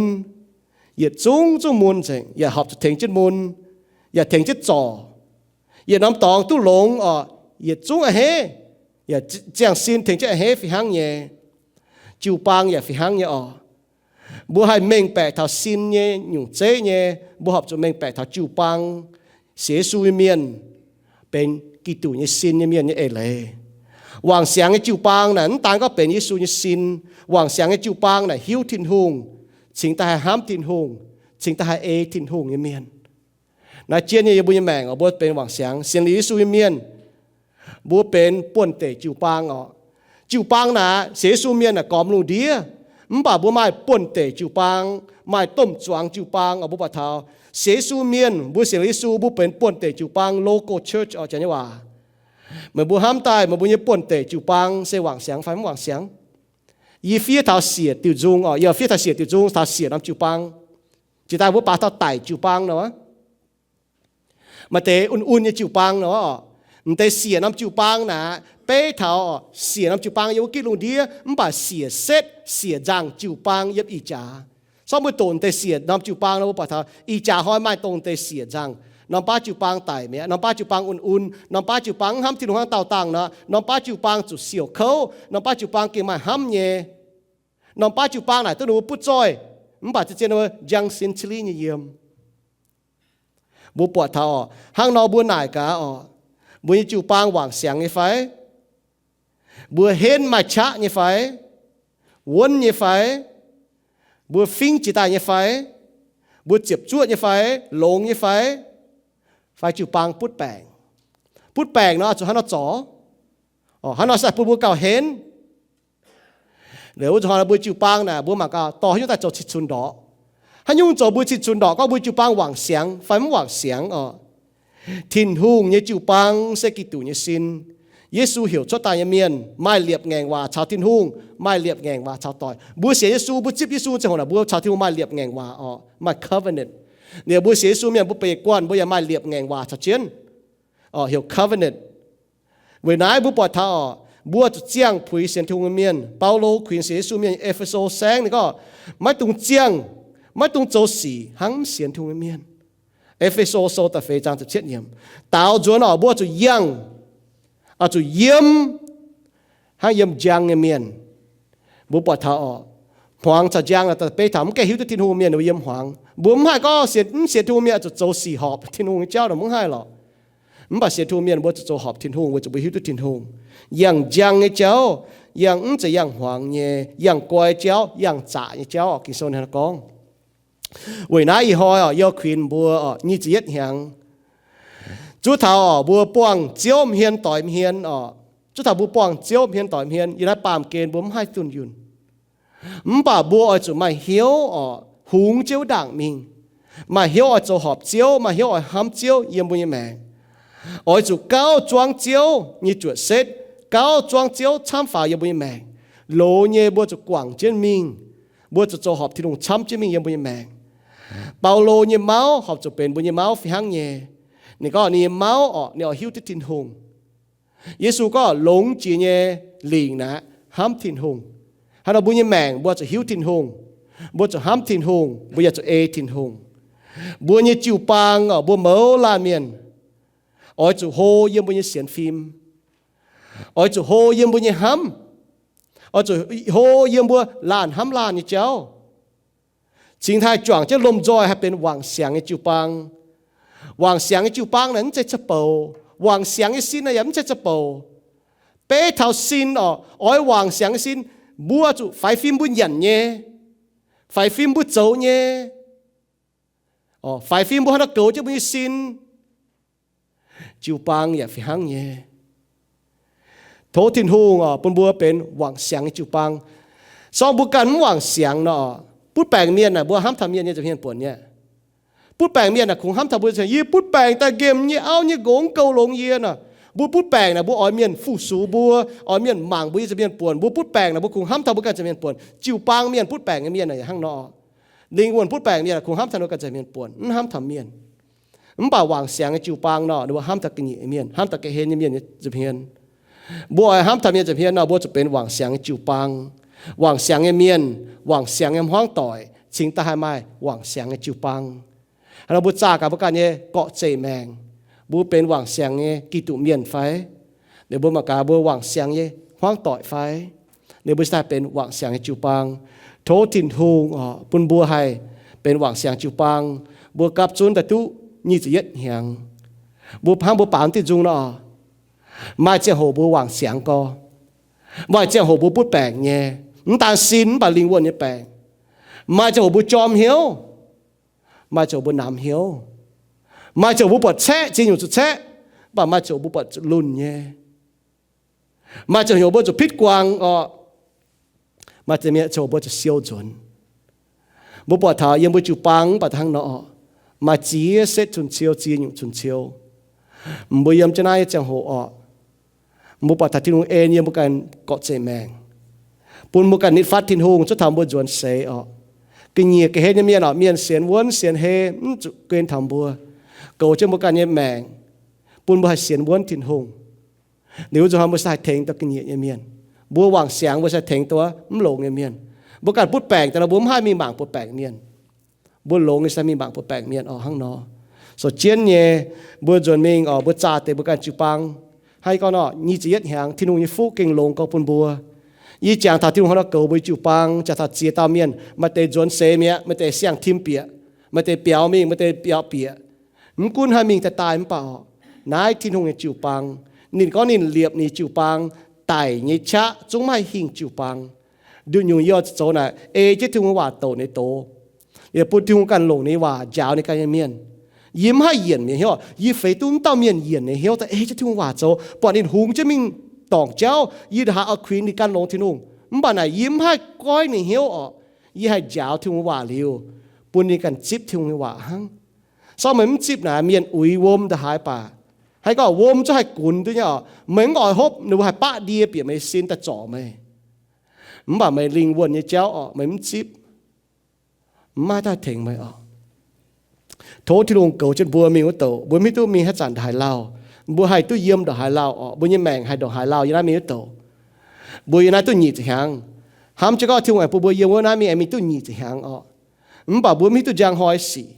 yietc zungv zungv mun nzengc, yaac horpc zuqc tengx jienv mun, yaac tengx jienv zorc. Yietc norm dorngx duqv longx orqc, yietc zungv a'hneiv, yaac ziangh sin tengx jienv a'hneiv fih hnangv nyei. Jiu-baang yaac fih hnangv nyei orqc. Mbuo haih mengh baeqc taux sin nyei nyungc zeiv nyei, mbuo horpc zuqc mengh baeqc taux jiu-baang, sienx Yesu nyei mienh, benx Giduc nyei sin nyei mienh nyei eix leiz. Wangc siangx nyei jiu-baang naaic mv daan gorngv benx Yesu nyei sin. Wangc siangx nyei jiu-baang naaic hiuv Tin-Hungh, cingx daaih haih hnamv Tin-Hungh, cingx daaih haih ei Tin-Hungh nyei mienh. Naaiv jien nyei yiem mbuo nyei maengc oc, mbuo benx wangc siangx sienx liuz Yesu nyei mienh, mbuo benx buonv-deic jiu-baang orqc. Jiu-baang naaic sienx Yesu mienh naaic gormx lungh ndiev, mv baac mbuo maaih buonv-deic jiu-baang, maaih domh zuangx jiu-baang oc. Mbuo buatc taux sienx Yesu mienh, mbuo sienx liuz Yesu, mbuo benx buonv-deic jiu-baang, local church orqc, janx nyei waac. Meih mbuo hnamv daaih meih mbuo nyei buonv-deic jiu-baang se wangc siangx fai mv wangc siangx? Yie fiev taux siec diuh nzung orqc, yie fiev taux siec diuh nzung taux siec norm jiu-baang. Jiex daaih mbuo baac taux daic jiu-baang nor, maaih deix un-un nyei jiu-baang nor. M'deix siec norm jiu-baang naaic beiv taux siec norm jiu-baang yiem wuov gitv lungh ndiev, mv baac siec setv siec nzangh jiu-baang yiem ih jaax. Sortv mbuo doqc m'deix siec norm jiu-baang nor, mbuo buatc taux ih jaax hnoi maaih dongh m'deix siec nzangh. Norm baav jiu-baang daic mi'aqv. Norm baav jiu-baang un-un. Norm baav jiu-baang mv hnamv Tin-Hungh hnangv dauh dangh nor. Norm baav jiu-baang zuqc siouc kouv. Norm baav jiu-baang gengh maaih hnamv nyei. Norm baav jiu-baang naaic duqv ninh mbuo butv zoih, mv baac zien-zien ninh mbuo njang sin cili nyei yiem. Mbuo buatc taux orqc, hnangv nor mbuo naaic gaax orqc, mbuo nyei jiu-baang wangc siangx nyei fai? Mbuo henv maaih qaqv nyei fai? Wuonv nyei fai? Mbuo fingv jiex daaih nyei fai? Mbuo ziepc zuoqv nyei fai? Longx nyei fai? Fai jiu-baang butv baengc? Butv baengc nor zuqc hnangv nor zorc. Hnangv nor se bun mbuo gauh henv. Liuz wuov zuqc hnoi mbuo jiu-baang naaic mbuo mangc gaax dorh haaix nyungc daaih zoux cing-cunx ndorqc. Haaix nyungc zoux mbuo cing-cunx ndorqc gorngv mbuo jiu-baang wangc siangx fai mv wangc siangx orqc? Tin-Hungh nyei jiu-baang se Giduc nyei sin. Yesu heuc cuotv daaih nyei mienh maaih liepc ngaengc waac caux Tin-Hungh, maaih liepc ngaengc waac caux doic. Mbuo sienx Yesu, mbuo zipv Yesu ziangh hoc naaic mbuo caux Tin-Hungh maaih liepc ngaengc waac orqc, maaih covenant. Liuz mbuo sienx Yesu mienh mbuo beiv guanh mbuo yaac maaih liepc ngaengc waac caux jienv, heuc covenant. Weic naaiv mbuo buatc taux orqc, mbuo zuqc ziangh puix sienx Tin-Hungh nyei mienh. Baulo kuinx sienx Yesu mienh E^fe^so saengv ninh gorngv, maiv dungx ziangh, maiv dungx zoux sic hnangv mv sienx Tin-Hungh nyei mienh. E^fe^so Sou da'feix zaang ziepc cietv yiemc. Daaux nzuonx orqc, mbuo zuqc yangh, zuqc yiem hnangv yiem njang nyei mienh. Mbuo buatc taux orqc, hmuangx caux njang beiv taux mv gaengh hiuv duqv Tin-Hungh mienh ninh mbuo yiem hmuangx. Mbuo mv haih gorngv sienx, mv sienx Tin-Hungh mienh zuqc zoux sic horpc Tin-Hungh nyei jauv nor mv haih lorqc. Mv baac sienx Tin-Hungh mienh mbuo zuqc zoux horpc Tin-Hungh weic zuqc mbuo hiuv duqv Tin-Hungh. Yangh njang nyei jauv, yangh mv zeiz yangh hmuangx nyei, yangh guai jauv, yangh zaqc nyei jauv. Ging-Sou naaiv gorngv. Weic naaiv ih hnoi orqc, yie kuinx mbuo orqc, nyic ziepc yietv hnyangx, zuov taux orqc mbuo buangh Ziouv m'hmien doix m'hmien orqc, zuov taux mbuo buangh Ziouv m'hmien doix m'hmien, yiem naaiv baamh gen mbuo mv haih dunh yunh. Mv baac mbuo oix zuqc maaih hnyouv orqc, hungx Ziouv ndaangc mingh, maaih hnyouv oix zoux horpc Ziouv, maaih hnyouv oix hnamv Ziouv yiem mbuo nyei maengc. Oix zuqc gauh zuangv Ziouv nyei juoqc setv, gauh zuangv Ziouv camv faaux yiem mbuo nyei maengc. Loz nyei mbuo zuqc guangc jienv mingh. Mbuo zuqc zoux horpc Tin-Hungh camv jienv mingh yiem mbuo nyei maengc. Baulo nyei mauv horpc zuqc benx mbuo nyei mauv fih hnangv nyei. Ninh gorngv ninh nyei mauv orqc, ninh oix hiuv duqv Tin-Hungh. Yesu gorngv longx jiex nyei lingc naaic hnamv Tin-Hungh. Hnangv nor mbuo nyei maengc mbuo zuqc hiuv Tin-Hungh, mbuo zuqc hnamv Tin-Hungh, mbuo yaac zuqc ei Tin-Hungh. Mbuo nyei jiu-baang orqc, mbuo mouz laanh mienh oix zuqc hlo yiem mbuo nyei sienx fim, oix zuqc hlo yiem mbuo nyei hnamv, oix zuqc hlo yiem mbuo laanh hnamv laanh nyei jauv. Cingx haih juangc jienv lomh nzoih haih benx wangc siangx nyei jiu-baang. Wangc siangx nyei jiu-baang naaic mv zeiz za'bouc. Wangc siangx nyei sin naaic yaac mv zeiz za'bouc. Beiv taux sin oc, oix wangc siangx nyei sin, mbuo zuqc faix fim mbuo nyanc nyei, faix fim mbuo zoux nyei, faix fim mbuo haaix nor goux jienv mbuo nyei sin, jiu-baang yaac fih hnangv nyei. Tov Tin-Hungh oc bun mbuo benx wangc siangx nyei jiu-baang. Sorng mbuo ganh mv wangc siangx nor, butv baengc mienh naaic mbuo hnamv taux mienh nyei nza'hmien buonc nyei. Butv baengc mienh naaic kungx hnamv taux mbuo, yie butv baengc daaih nqemh nyei, auv nyei nqox mv goux longx yie nor. Mbuo butv baengc naaic mbuo oix mienh fu-sux mbuo, oix mienh mangc mbuo nyei nza'hmien buonc. Mbuo butv baengc naaic mbuo kungx hnamv taux mbuo ganh nza'hmien buonc. Jiu-baang mienh butv baengc nyei mienh naaic yaac hnangv nor. Lingh wuonh butv baengc mienh kungx hnamv taux mbuo ganh nza'hmien buonc, mv hnamv taux mienh. Mv baac wangc siangx nyei jiu-baang nor, ninh mbuo hnamv taux ga'nyiec nyei mienh, hnamv taux ga'hlen nyei mienh nza'hmien. Mbuo oix hnamv taux mienh nza'hmien nor, mbuo zuqc benx wangc siangx nyei jiu-baang, wangc siangx nyei mienh, wangc siangx nyei hmuangv doic, cingx daaih haih maaih wangc siangx nyei jiu-baang. Hnangv nor mbuo zaah gaax mbuo ganh nyei gorqv-zeic maengc, mbuo benx wangc siangx nyei Giduc mienh fai? Ninh mbuo mangc gaax mbuo wangc siangx nyei hmuangv doic fai? Ninh mbuo cingx daaih benx wangc siangx nyei jiu-baang. Tov Tin-Hungh oc bun mbuo haih benx wangc siangx jiu-baang. Mbuo gapv zunv daaih duqv nyic ziepc yietv hnyangx, mbuo hnangv mbuo baamz diuh nzung nor, maaih ziangh hoc mbuo wangc siangx gorx. Maaih ziangh hoc mbuo butv baengc nyei, mv daan sin mv baac lingh wuonh nyei baengc. Maaih ziangh hoc mbuo jorm hnyouv, maaih ziangh hoc mbuo namx hnyouv. Maaih ziangh hoc mbuo buatc caeqv, ziex nyungc zuqc caeqv, mv baac maaih ziangh hoc mbuo buatc zuqc lunh nyei. Maaih ziangh hoc mbuo zuqc pitv guangc oc. Maaih ziangh hoc mbuo zuqc siou nzuonx. Mbuo buatc taux yiem mbuo jiu-baang mv baac hnangv nor oc, maaih ziex setv cun-ciou, ziex nyungc cun-ciou. Mbuo yiem jienv naaiv nyei ziangh hoc oc, mbuo buatc taux Tin-Hungh en yiem mbuo ganh gorqv-zeic maengc, bun mbuo ganh nitv fatv Tin-Hungh cuotv taux mbuo nzuonx seix oc. Ga'nyiec ga'hlen nyei mienh oc, mienh sienx wuonv sienx hei mv zuqc guen taux mbuo, goux jienv mbuo ganh nyei maengc, bun mbuo haih sienx wuonv Tin-Hungh. Liuz nzunc hnoi mbuo se haih tengx dauh ga'nyiec nyei mienh. Mbuo wangc siangx mbuo se haih tengx duqv mv longx nyei mienh. Mbuo ganh butv baengc daaih nor mbuo mv haih mingh mangc buatc baengc mienh. Mbuo longx nyei se mingh mangc buatc baengc mienh oc hnangv nor. Sou jienv nyei, mbuo nzuonx mingh oc, mbuo zaah deix mbuo ganh jiu-baang. Hnangv yie gorngv nor, nyic ziepc yietv hnyangx Tin-Hungh nyei fuqv gengh longx gorx bun mbuo. Yie jangx taux Tin-Hungh haaix nor goux mbuo jiu-baang, jangx taux ziex dauh mienh, maaih deix nzuonx seix mi'aqv, maaih deix siang-tim bieqc, maaih deix biaux mingh, maaih deix biaux bieqc. Mv gunv haaix mingh daaih daaih mv baac oc, naaiv Tin-Hungh nyei jiu-baang. Ninh gorngv ninh liepc ninh jiu-baang daic nyei qaqv zungv mv haih hingh jiu-baang. Nduqc nyungc yie oix zoux naaic ei jienv Tin-Hungh nyei waac douc ninh doz, yaac bun Tin-Hungh ganh longc ninh nyei waac njaaux ninh ganh nyei mienh. Yie mv haih yienc mienh hnyouv. Yie feix duqv mv dauh mienh yienc ninh hnyouv daaih ei jienv Tin-Hungh waac zoux, buatc ninh hungx jienv mingh dorngc jauv, yie ndongc haaix oix kuinx ninh gan longx Tin-Hungh. Mv baac naaic yie mv haih goiv ninh hnyouv oc. Yie haih njaaux Tin-Hungh waac liuz, bun ninh ganh zipv Tin-Hungh nyei waac hnangv. Sorng meih mv zipv naaic, mienh uix wuom ndongc haaix baac, haaix gorngv wuom zungv haih gunx duqv nyei oc. Meih mv oix hopv, ninh mbuo haih baqv ndie bieqc meih sin daaih zorc meih. Mv baac meih lingh wuonh nyei jauv oc, meih mv zipv, mv maaih dauh tengx meih oc. Tov Tin-Hungh goux jienv mbuo mingh wuov douc. Mbuo mv hiuv duqv mingh haaix zanc ndongc haaix lauh, mbuo haih duqv yiem ndongc haaix lauh oc, mbuo nyei maengc haih ndongc haaix lauh yiem naaiv mingh wuov douc. Mbuo yiem naaiv duqv nyic ziepc hnyangx. Hnamv jienv gorngv Tin-Hungh aengx bun mbuo yiem wuov naaiv mingh aengx mingh duqv nyic ziepc hnyangx oc. Mv baac mbuo mv hiuv duqv njang hnoi sic.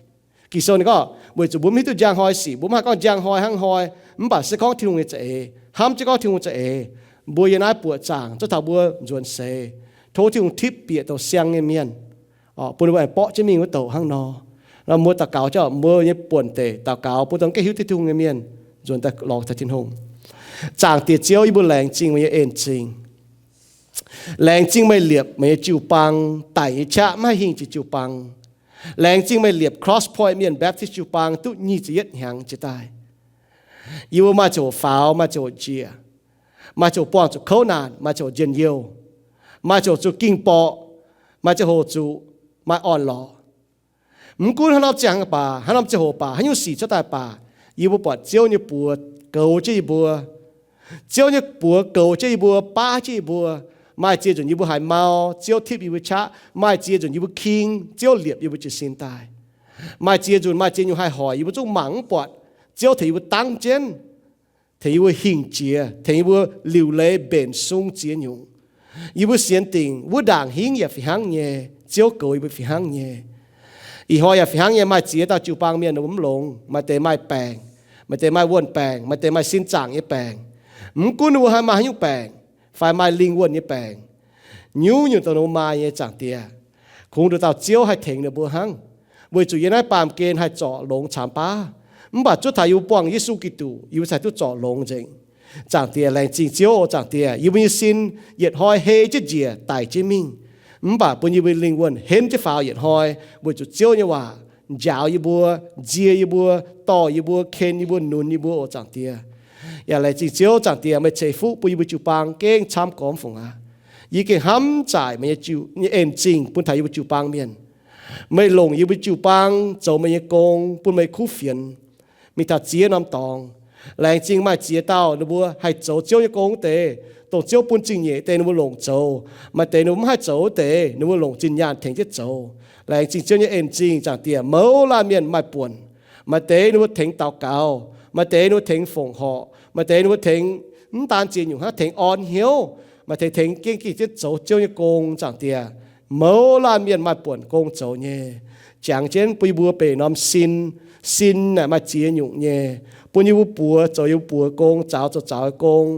Ging-Sou ninh gorngv weic zuqc mbuo mv hiuv duqv njang hnoi sic, mbuo mv haih gorngv njang hnoi hnangv hnoi. Mv baac se gorngv Tin-Hungh nyei za'eix, hnamv jienv gorngv Tin-Hungh za'eix, mbuo yiem naaiv buoqc zaangc cuotv taux mbuo nzuonx seix. Tov Tin-Hungh tipv bieqc douc siang nyei mienh, bun mbuo aengx borqv jienv mingh wuov douc hnangv nor. Nor mbuo daux gaux jienv, mbuo nyei buonc deic daux gaux bun dongh mv gaengh hiuv duqv Tin-Hungh nyei mienh nzuonx daaih lorz taux Tin-Hungh. Zaangc Diex Ziouv, yie mbuo laengz zingh meih nyei en-zingh. Laengz zingh meih liepc meih nyei jiu-baang daic nyei qaqv mv haih hingh jiex jiu-baang. Laengz zingh meih liepc Cross Point Mienh Baptist jiu-baang duqv nyic ziepc yietv hnyangx jiex daaih. Yie mbuo maaih ziangh hoc faaux, maaih ziangh hoc njiec, maaih ziangh hoc buangh zuqc kouv naanc, maaih ziangh hoc njien-youh, maaih ziangh hoc zuqc ging-borqc, maaih ziangh hoc zuqc maaih orn-lorqc. Mv gunv haaix norm ziangh baac, haaix norm ziangh hoc baac, haaix nyungc sic cuotv daaih baac, yie mbuo buatc Ziouv nyei buoz goux jienv yie mbuo. Ziouv nyei buoz goux jienv yie mbuo, baav jienv yie mbuo. Maaih ziex nzunc yie mbuo haiz mau, Ziouv tipv yie mbuo qaqv. Maaih ziex nzunc yie mbuo king, Ziouv liepc yie mbuo jiez sin daaih. Maaih ziex nzunc maaih ziex nyungc haih hoic yie mbuo zungv mangc mv buatc, Ziouv tengx yie mbuo dangv jienv, tengx yie mbuo hingh jiex, tengx yie mbuo liuc leiz mbenc sung ziex nyungc. Yie mbuo sienx dingc wuov ndaangc hingv yaac fih hnangv nyei, Ziouv goux yie mbuo fih hnangv nyei. Ih hnoi yaac fih hnangv nyei, maaih ziex dauh jiu-baang mienh mv longx, maaih deix maaih baengc, maaih deix maaih wuonh baengc, maaih deix maaih sin zaangc nyei baengc. Mv gunv ninh mbuo haaix maaih haaix nyungc baengc, fai maaih lingh wuonh nyei baengc, nyungc-nyungc dongh ninh mbuo maaih nyei, Zaangc Diex, Kungx nduqc dauh Ziouv haih tengx ninh mbuo hnangv, weic zuqc yiem naaiv baamh gen haih zorc longx camx baav. Mv baac zuov taux yie mbuo buangh Yesu Giduc, yie mbuo cingx duqv zorc longx nzengc. Zaangc Diex, laengz zingh Ziouv oc Zaangc Diex. Yie mbuo nyei sin yietc hnoi hei jienv njiec daic jienv mingh, mv baac bun yie mbuo lingh wuonh henv jienv faaux yietc hnoi, weic zuqc Ziouv nyei waac njaaux yie mbuo, nzie yie mbuo, dorh yie mbuo, ken yie mbuo, nunz yie mbuo oc Zaangc Diex. Yaac laengz zingh Ziouv Zaangc Diex, meih ceix fuqv bun yie mbuo jiu-baang gengh camv gormx fungc aqv. Yie gengh hnamv zaaic meih nyei en zingh bun taux yie mbuo jiu-baang mienh. Meih longc yie mbuo jiu-baang zoux meih nyei gong bun meih kuv fienx mingh taux ziex norm dorngx. Laengz zingh maaih ziex dauh ninh mbuo haih zoux Ziouv nyei gong wuov deix, dongh Ziouv bun zingh nyeic deix ninh mbuo longc zoux. Maaih deix ninh mbuo mv haih zoux wuov deix, ninh mbuo longc zinh nyaanh tengx jienv zoux. Laengz zingh Ziouv nyei en zingh Zaangc Diex, mouz laanh mienh maaih buonc. Maaih deix ninh mbuo tengx daux gaux, maaih deix ninh mbuo tengx fongc horc, maaih deix ninh mbuo tengx mv daan ziex nyungc hnangv, tengx orn hnyouv, maaih deix tengx gengh gengh jienv zoux Ziouv nyei gong Zaangc Diex. Mouz laanh mienh maaih buonc gong zoux nyei. Jangx jienv bun yie mbuo benx norm sin. Sin naaic maaih ziex nyungc nyei, bun yie mbuo buoz zoux yie mbuo buoz gong, zaux zoux zaux gong,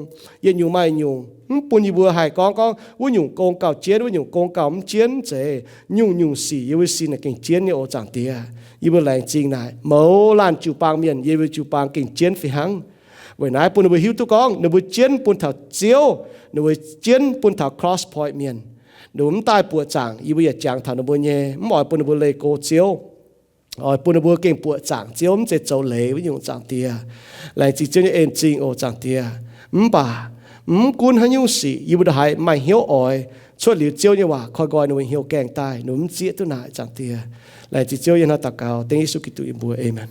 yietc nyungc maaih nyungc. Mv bun yie mbuo haih gorngv gorngv wuov nyungc gong gauh jienv, wuov nyungc gong gauh mv jienv zeiz. Nyungc-nyungc sic yie mbuo sin naaic gengh jienv nyei oc Zaangc Diex. Yie mbuo laengz zingh naaic mouz laanh jiu-baang mienh, yie mbuo jiu-baang gengh jienv fih hnangv. Weic naaiv bun ninh mbuo hiuv duqv gorngv ninh mbuo jienv bun taux Ziouv, ninh mbuo jienv bun taux Cross Point mienh. Ninh mbuo mv daaih buoqc zaangc, yie mbuo yaac jangx taux ninh mbuo nyei. Mv oix bun ninh mbuo leih go Ziouv, oix bun ninh mbuo gengh buoqc zaangc Ziouv, mv zeiz zoux leiz wuov nyungc Zaangc Diex. Laengz zingh Ziouv nyei en zingh oc Zaangc Diex. Mv baac mv gunv haaix nyungc sic yie mbuo ndongc haaix maaih hnyouv oix, cuotv liuz Ziouv nyei waac koi nqoi ninh mbuo hnyouv gaengh daaih, ninh mbuo mv zieqv duqv naaic Zaangc Diex. Laengz zingh Ziouv, yie hnangv daux gaux dengv Yesu Giduc yie mbuo, aamen.